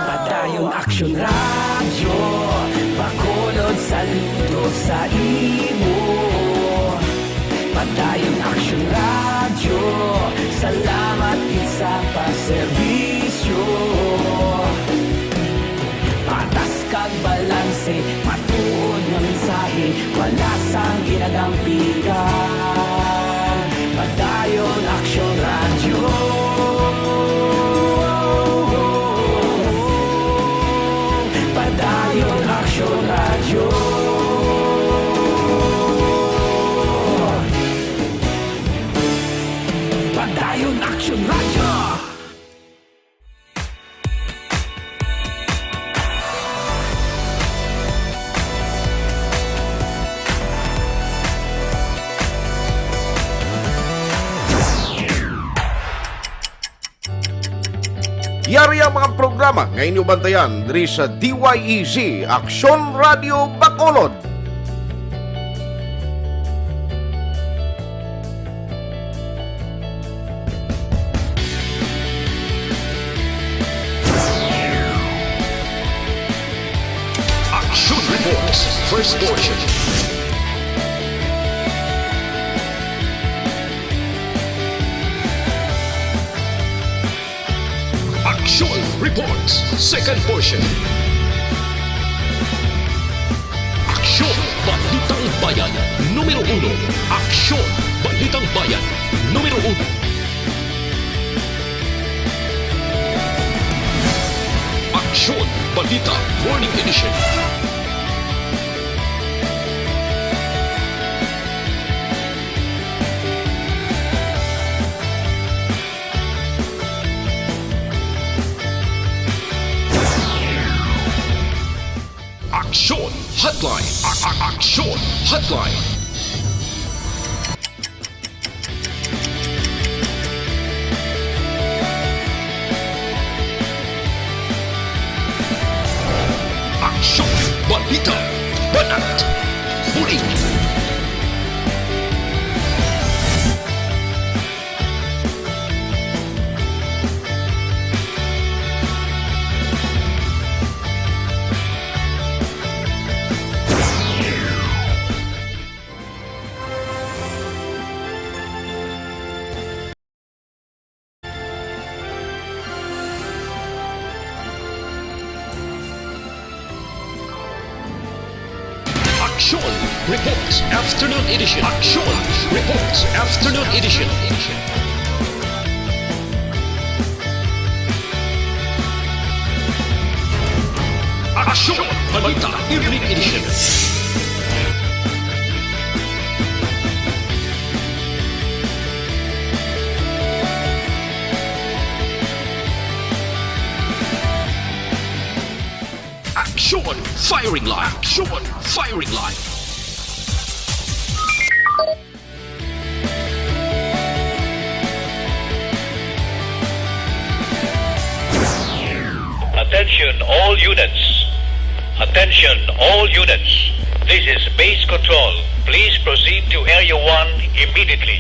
Padayon Aksyon Radyo, Bacolod, saludo sa imo. Padayon Aksyon Radyo, salamat gid sa pagserbisyo. Patas kag balanse, matuod nga mensahe, wala sang ginadampigan. Padayon Aksyon Radyo. Padayon Aksyon Radyo. Padayon Aksyon Radyo. Yari ang mga programa nga inyo bantayan diri sa D Y E Z, Aksyon Radio Bacolod. Action Reports, first portion. Action Reports, second portion. Aksyon, Balitang Bayan, numero uno. Aksyon, Balitang Bayan, numero uno. Aksyon, Balita, Morning Edition. Aksyon Hotline. A-, a-, Aksyon Hotline. Aksyon, balita, banat, bulig. Aksyon Reports Afternoon Edition. Aksyon Reports Afternoon Edition. Aksyon Balita Evening Edition. Aksyon Firing Line. Aksyon Firing Line. Attention all units. Attention all units. This is base control. Please proceed to Area one immediately.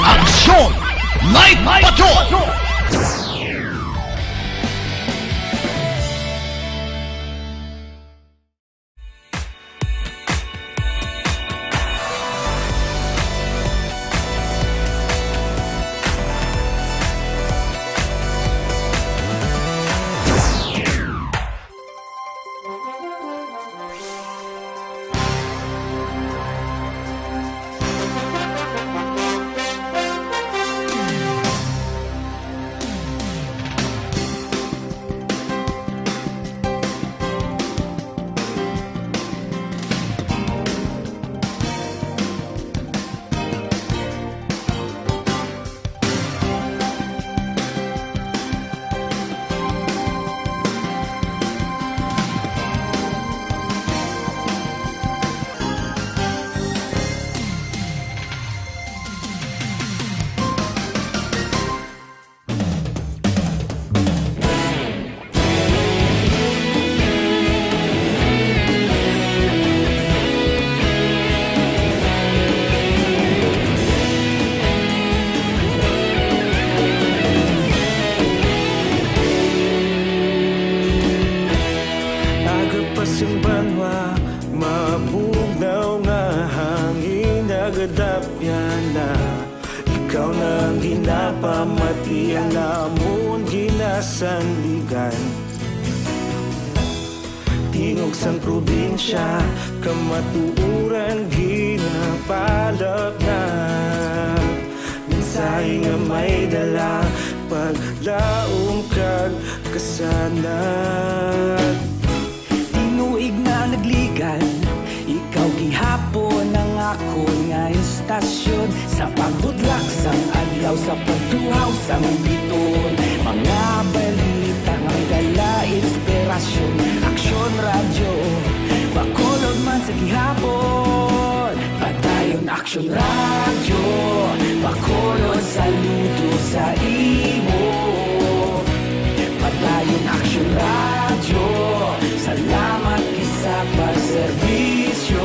Aksyon! Night Patrol! Aga pa sing banwa, mabugnaw nga hangin, nagadapyan na. Ikaw na ang ginapamati, ang amon ginasandigan. Tingog sang probinsya, kamatuoran ginapalapnag. Mensahe nga may dala, paglaom kag kasanag. Tinuig na nagligan, ikaw gihapon ang akon nga istasyon. Sa pagbutlak sang adlaw, sa pagtuhaw sang biton, mga balita nga may dala inspirasyon. Aksyon Radyo, Bacolod man sa gihapon. Padayon Aksyon Radyo, Bacolod, saludo sa imo. Padayon Aksyon Radyo, salamat gid sa pagserbisyo.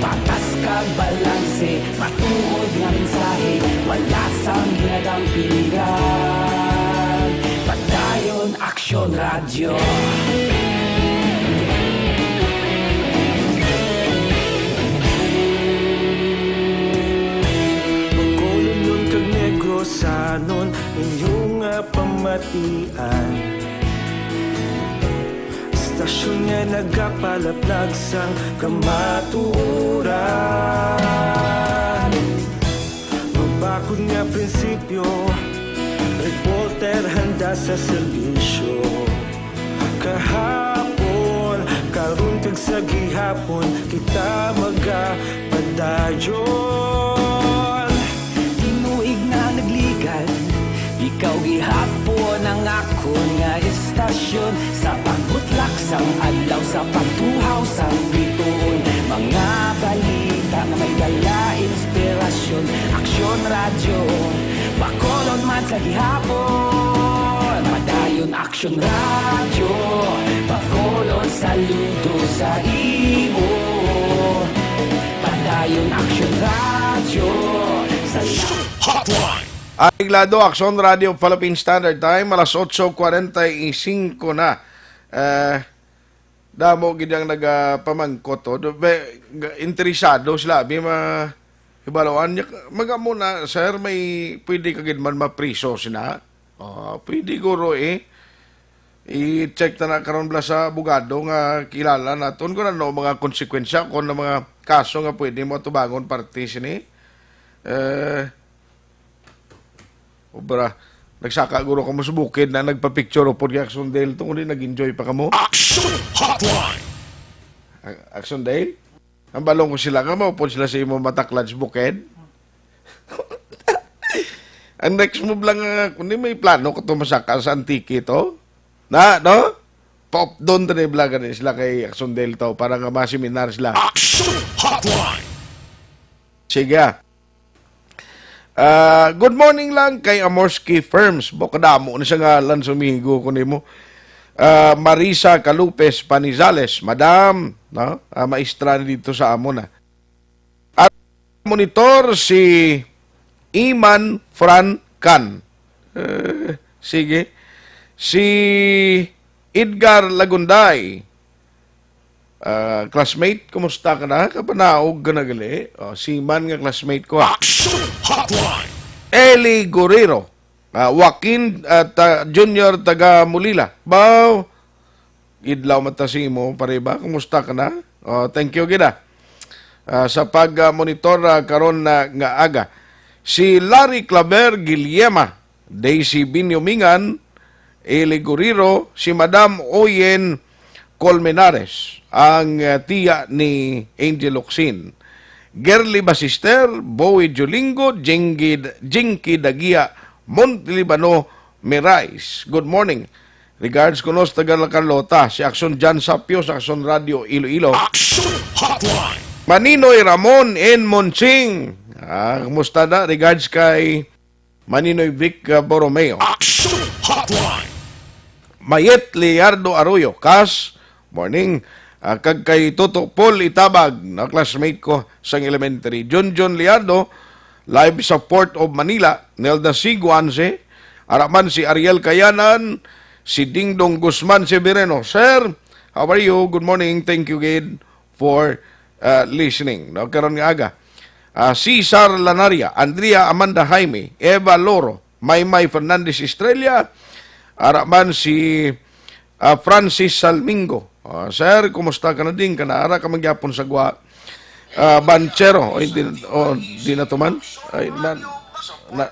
Patas kag balanse, matuod nga mensahe, wala sang ginadampingan. Padayon Aksyon Radyo. Bacolodnon kag Negrosanon, inyo nga pamatian. Istasyon nga nagapalaplag sang kamatuoran. Mabakod nga prinsipyo, reporter handa sa serbisyo. Kahapon, karon kag sa gihapon, kita magapadayon. Tinuig na nagligan, ikaw gihapon ang akon nga istasyon. Sa pagbutlak sang adlaw, sa pagtuhaw sang bituon, mga balita nga may dala inspirasyon. Aksyon Radyo, Bacolod man sa gihapon. Padayon Aksyon Radyo, Bacolod, saludo sa imo. Padayon Aksyon Radyo, sa Hotline. Ating lado, Aksyon Radio Philippine Standard Time, alas otso kwarenta y cinco na. Eh, damo gid ang nagapamangkot, oh. Do-, be-, ga-, interesado sila, abi, ma-, hibaluan niya. Maga muna, sir, may pwede ka gid man mapriso sina? Ah, pwede guro, eh. I-check ta na karon bala sa abogado nga kilala naton kung ano mga konsekwensya, kung ano mga kaso nga pwede mo atubangon parte sini. Eh, obra, nagsaka guro ka mo sa bukid na nagpa-picture upod kay Aksyon Dale, tungod di nag-enjoy pa kamo. Action Hotline! A-, Aksyon Dale? Ang balong ko sila nga maupod sila sa imo mataklad sa bukid. Ang next move lang nga, kundi may plano ko to masaka sa Antique to. Na, no? Top doon to na yung vlog ni sila kay Aksyon Dale to para nga maseminar sila. Action Hotline! Sige, ah. Ah, good morning lang kay Amorski Firms. Baka damo na siya ngalan sa amigo ko nimo. Ah, Marisa Calupes Panizales, Madam, no? Ah, maestra ni dito sa amo na. At monitor si Iman Fran Can. Eh, sige. Si Edgar Lagunday. Ah, classmate, kumusta ka na? Kapanaog ka na gali? Oh, si Man nga classmate ko, ah. Action Hotline! Eli Guerrero. Ah, Joaquin, ah, ta-, Junior taga Mulila. Baw, idlaw mata si imo, pare ba? Kumusta ka na? Oh, thank you gid, ah. Ah, sa pag, ah, monitor, ah, karon na nga aga. Si Larry Claver Guillema, Daisy Binyomingan, Eli Guerrero, si Madam Oyen Colmenares, ang, ah, tiya ni Angel Locsin. Gerly Basister, Bowie Julingo, Jingki, Jingki Dagia, Montelibano Mirais. Good morning. Regards kuno sa taga La Carlota, si Action John Sapio sa Action Radio Iloilo. Action Hotline. Maninoy Ramon in Monching. Ah, kumusta na? Regards kay Maninoy Vic, ah, Borromeo. Action Hotline. Mayet Leonardo Arroyo, Kas, morning. Ah, kag kay Toto Paul Itabag, na classmate ko sang elementary. Junjun Leonardo, live sa Port of Manila. Nelda C. Guanse, ara man si Ariel Kayanan, si Dingdong Guzman Severino. Sir, how are you? Good morning. Thank you gid for, uh, listening, no? Karon nga aga. Ah, Cesar Lanaria, Andrea Amanda Jaime, Eva Loro, Maymay Fernandez Estrella, ara man si, ah, Francis Salmingo. Ah, sir, kumusta ka na din? Kanara ka man gyapon sa gwa-, ah, Banchero. Oy, di, oh, di na to man. Ay, na, na,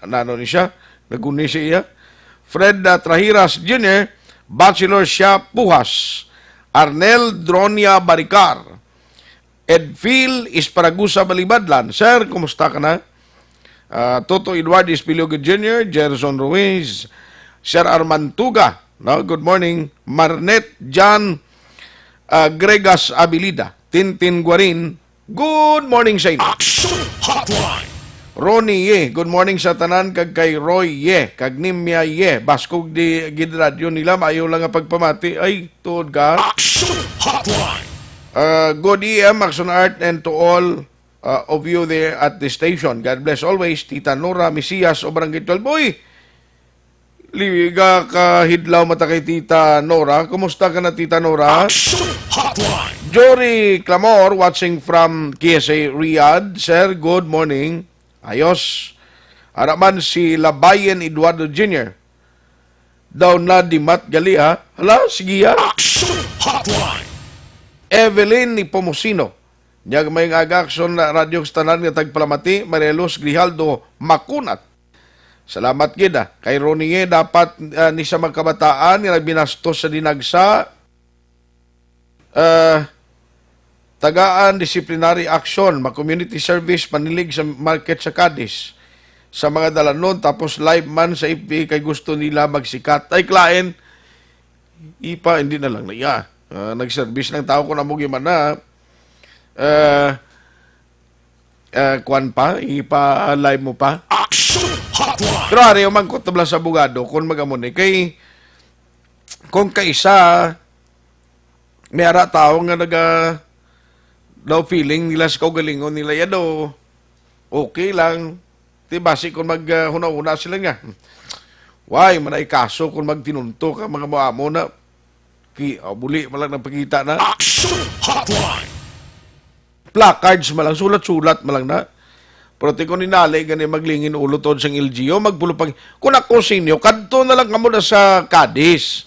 nano ni siya? Naguni siya. Fred, ah, Trahiras Junior, Bachelor siya Puhas. Arnel Dronia Baricar. Edfil Esparagusa Balibadlan. Sir, kumusta ka na? Ah, Toto Eduardo Espiliogo Junior, Gerson Ruiz, Sir Arman Tuga, no? Good morning. Marnet John, ah, Gregas Abilida, Tintin Guarin. Good morning sa inyo. Action Hotline. Ronnie Ye, good morning sa tanan, kag kay Roy Ye, kag Nimya Ye. Baskog di gid radyo nila, maayo lang nga pagpamati. Ay, tuod ka. Action Hotline. Uh, good E M, Action Art, and to all, uh, of you there at the station. God bless always, Tita Nora Mesias o Barangay twelve. Uy, liga ka hidlaw mata kay Tita Nora. Kumusta ka na, Tita Nora? Action Hotline. Jory Clamor watching from K S A Riyadh. Sir, good morning. Ayos. Ara man si Labayen Eduardo Junior. Daw na dimat gali, ha? Hala, sige, ha? Action Hotline. Evelyn Nepomuceno. Nya may nga aga, Action Radyo, sa tanan nga tagpalamati, Maria Luz Grijaldo Makunat. Salamat gid, ah. Kay Ronnie, dapat, ah, ni sa mga kabataan nga nagbinastos sa dinagsa, ah, tagaan disciplinary action, ma-community service, panilig sa market sa Cadiz, sa mga dalanon, tapos live man sa F B kay gusto nila magsikat. Ay, klain, ipa, hindi na lang na iya. Ah, nag-service ng tao ko na mo gimana. Ah, ah, kwan pa, ipa-live mo pa. Action Hotline. Pero ari, umangkot na bala sa abogado kung mag-amo ni. Kay, kung kaisa, may ara tao nga naga, daw feeling nila sa kaugalingon nila, ya daw, okay lang. Ti basi kung mag, ah, huna-huna sila nga, "Why, man ay kaso kung magtinunto ka, mga mo amo na." Ki-, oh, buli man lang nagpakita na. Action Hotline. Placards man lang, sulat-sulat man lang na. Pero ti kung ninali gani maglingin ulo tuod sang L G U, magpulupang. Kung ako sa inyo, kadto na lang kamo na sa Cadiz.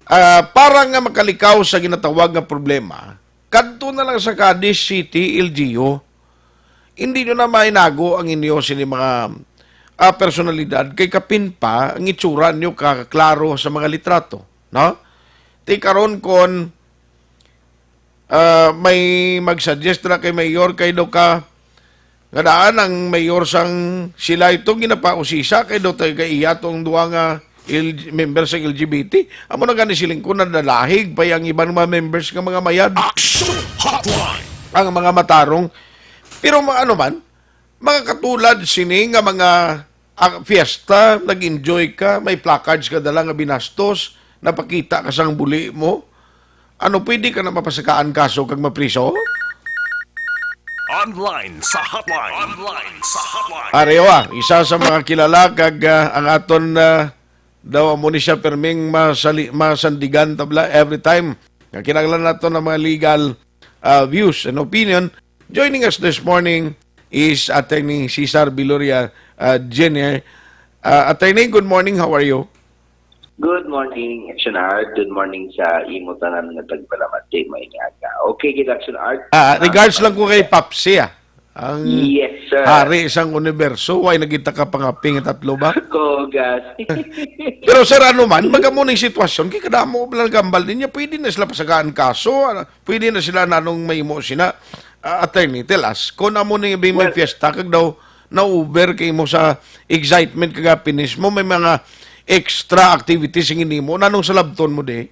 Ah, para nga makalikaw sa ginatawag nga problema, kadto na lang sa Cadiz City L G U. Hindi nyo na mainago ang inyo sini mga, ah, personalidad, kay kapin pa ang itsura nyo kaklaro sa mga litrato, no? Ti karon kon, ah, may mag-suggest na kay mayor, kay daw ka nga daan ang mayor sang sila ito ginapausisa kay daw taga iya tong duha nga L-, member sa L G B T. Amo na gani siling ko, nadalahig pa ang iban mga members nga mga mayad. Action Hotline. Ang mga matarong. Pero ma-, ano man, mga katulad sini nga mga, ah, fiesta, nag-enjoy ka, may placards ka dala nga binastos, napakita ka sang buli mo, ano, pwede ka na mapasakaan kaso kag mapriso? Online sa hotline. Online sa hotline. Arewa, isa sa mga kilala kag, ah, ang aton, ah, daw amo ni siya perming masali-, masandigan tabla every time nga kinahanglan nato ng mga legal, ah, views and opinion. Joining us this morning is Attorney Cesar Viloria, ah, Junior. Ah, Attorney, good morning. How are you? Good morning, Action Art. Good morning sa imo tanan nga tagpalamati, may aga. Okay, good, Action Art. Ah, ah, regards lang ko kay Papsi, ah. Ang Yes, sir. Hari sang universo, way nagita ka pangaping tatlo ba? Kogas. Pero sir, ano man, magamo ning sitwasyon, kay kadamo ba lang gambal niya, pwede na sila pasagaan kaso, ah, pwede na sila nanong mahimo sina, ah, attorney, tell us, kung amo ning may Well, fiesta, kag daw na-over kay mo sa excitement kag happiness mo, may mga extra activities nga ginimo, nanong salabton mo di?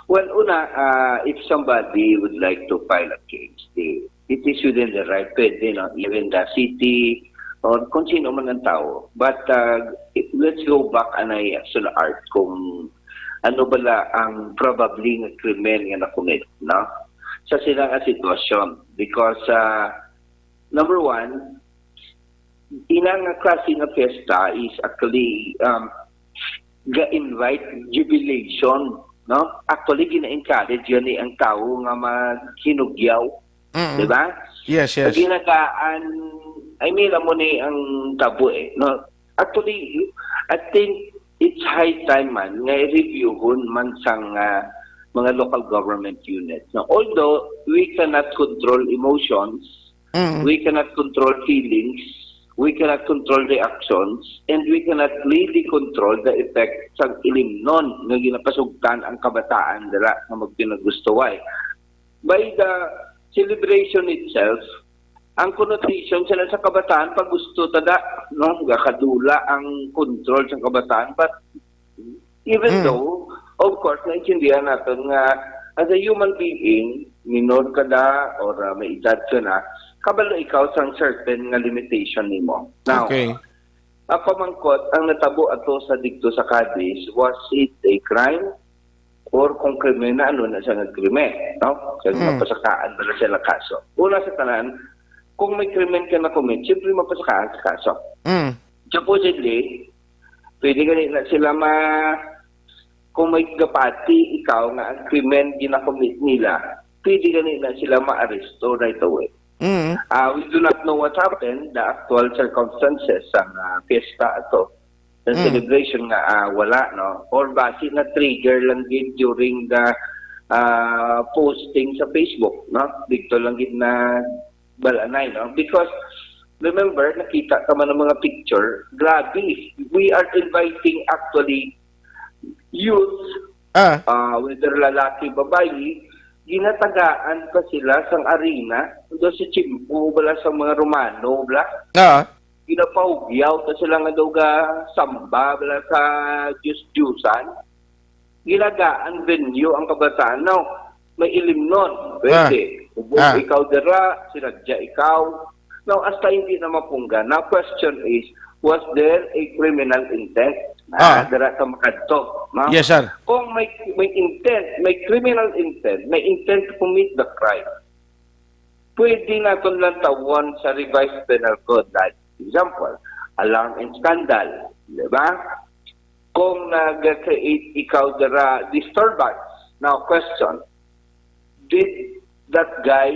Well, una, ah, if somebody would like to file a case, di, it is within the right, pwede, no? Even the city or kung sino man ang tao. But, ah, let's go back anay, Action Art, kung ano bala ang probably nga krimen nga na-commit, no? Sa sila nga sitwasyon. Because, ah, number one, ina nga klase nga fiesta is actually, um, ga-invite jubilation, no? Actually, gina-encourage gani ang tawo nga maghinugyaw, Mm. di ba? Yes, yes. Ginagaan, I mean, amo ni ang tabo, eh, no? Actually, I think it's high time man nga i-reviewhon man sang, ah, mga local government units, no? Although we cannot control emotions, Mm. we cannot control feelings, we cannot control reactions, and we cannot really control the effect sang ilimnon nga ginapasugtan ang kabataan dira nga magpinagustuway. By the celebration itself, ang connotation sila sa kabataan, pag gusto tada, no, gakadula ang control sa kabataan. But even Mm. though, of course, naintindihan natin nga as a human being, minor ka na or, ah, may edad ka na, kabalo ikaw sang certain nga limitation nimo. Now, Okay. Ang pamangkot, ang natabo ato sa didto sa Cadiz, was it a crime? Or kung krimen na, ano na siya nga krimen, no? Kaya Mm. mapasakaan ba na siya ng kaso? Una sa tanan, kung may krimen ka na-commit, siyempre mapasakaan sa kaso. Mm. Supposedly, pwede gani na sila ma-, kung may gapati ikaw nga ang krimen gina-commit nila, pwede gani na sila maaresto right away. Mm. Ah, we do not know what happened, the actual circumstances sang, ah, fiesta ato, the Mm. celebration nga, ah, wala, no? Or basi na-trigger lang gid during the, ah, posting sa Facebook, no? Dito lang gid na balanay, no? Because, remember, nakita ka man ang mga picture, grabe, we are inviting actually youth, Ah. ah, whether lalaki, babayi, ginatagaan pa sila sang arena, do sa tiyempo bala sang mga Romano, bala. Ah. Ginapahugyaw ta sila nga daw ga samba, bala, sa Diyos-Diyosan. Ginagaan venue ang kabataan. Now, may ilimnon. Pwede. Ah. Ubos Ah. ikaw dira, sinadya ikaw. Now, hasta hindi na mapunggan. Now, question is, was there a criminal intent? Ah. Ah, dira ka makadto, no? Yes, sir. Kung may, may intent, may criminal intent, may intent to commit the crime, pwede naton lantawon sa Revised Penal Code. Like, example, alarm and scandal. Di ba? Kung nag-create ikaw dira disturbance. Now, question, did that guy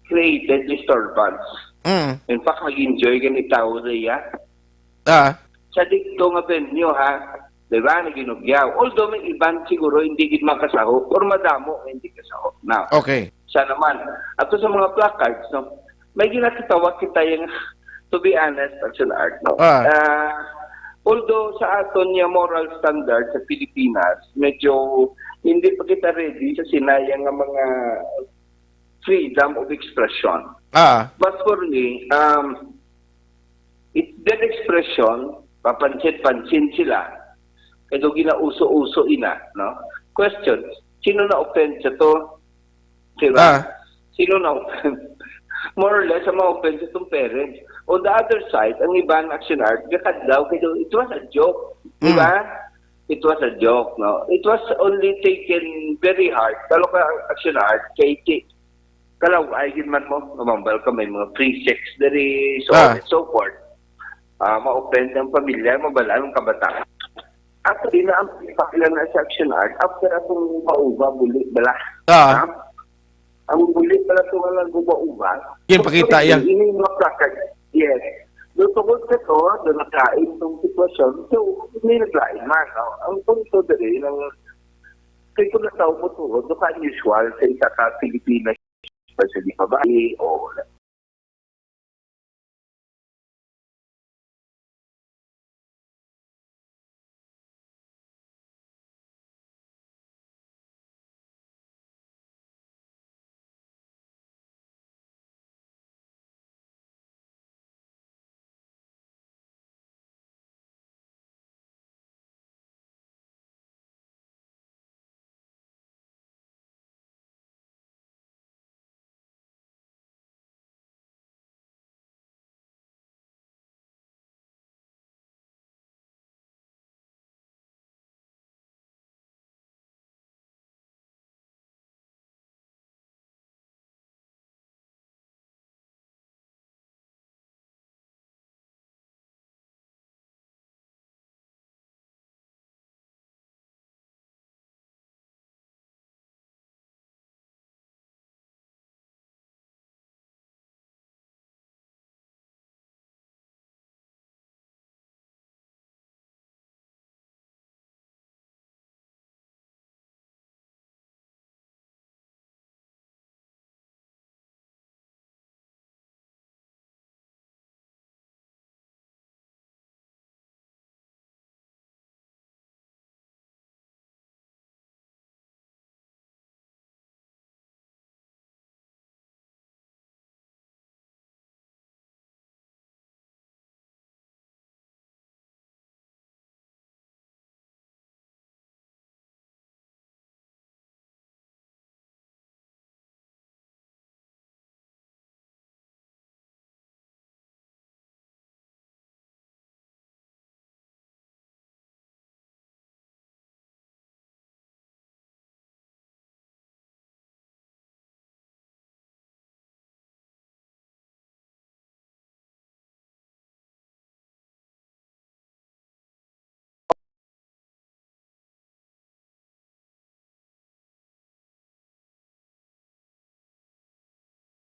created disturbance? Mm. In fact, nag-enjoy gani tao sa iya. Ah. Sa dito nga venue, ha? Di ba? Naginugyaw. Although may iban siguro hindi gid makasaho or madamo nga hindi kasaho. Now, Okay. Siya naman. Ato sa mga placards, no? May ginakatawa kita yung, to be honest, Action Art, no? Ah. Ah, although sa aton nga moral standard sa Pilipinas, medyo hindi pa kita ready sa sinaya nga mga freedom of expression. Ah. But for me, um, it, that expression, papansin-pansin sila. Kaya daw ginauso-uso ina, no? Question, sino na-offend sa to? Di ba? Ah. Sino na-offend? More or less, ang ma-offend sa itong parents. On the other side, ang iban, Action Art, gakadlaw, kaya daw, it was a joke. Di Mm. ba? It was a joke, no? It was only taken very hard. Kalo ka ang Action Art, kay ti-, kalaw-ay gid man mo, mamambal ka, may mga free sex diri, so on Ah. and so forth. Ah, ma-offend ang pamilya, mabal-an ang kabataan. Actually, na ang pakila na sa Action Art, after atong uba-uba, buli, bala. Ah. Ha? Ang buli pala ito nga nag-uba-uba. Yung pakita, yeah. Ini yung mga placard. Yes. Do tungod sa to, do naglain itong sitwasyon. So, may naglain man. No? Ang punto dali ng kay kung nataw mo tuod, do ka unusual sa isa ka Pilipinas, especially babae, o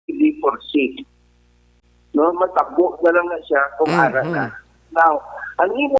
hindi foresee. No, matabo na lang na siya kung Mm, ara na. mm. Now, ang imo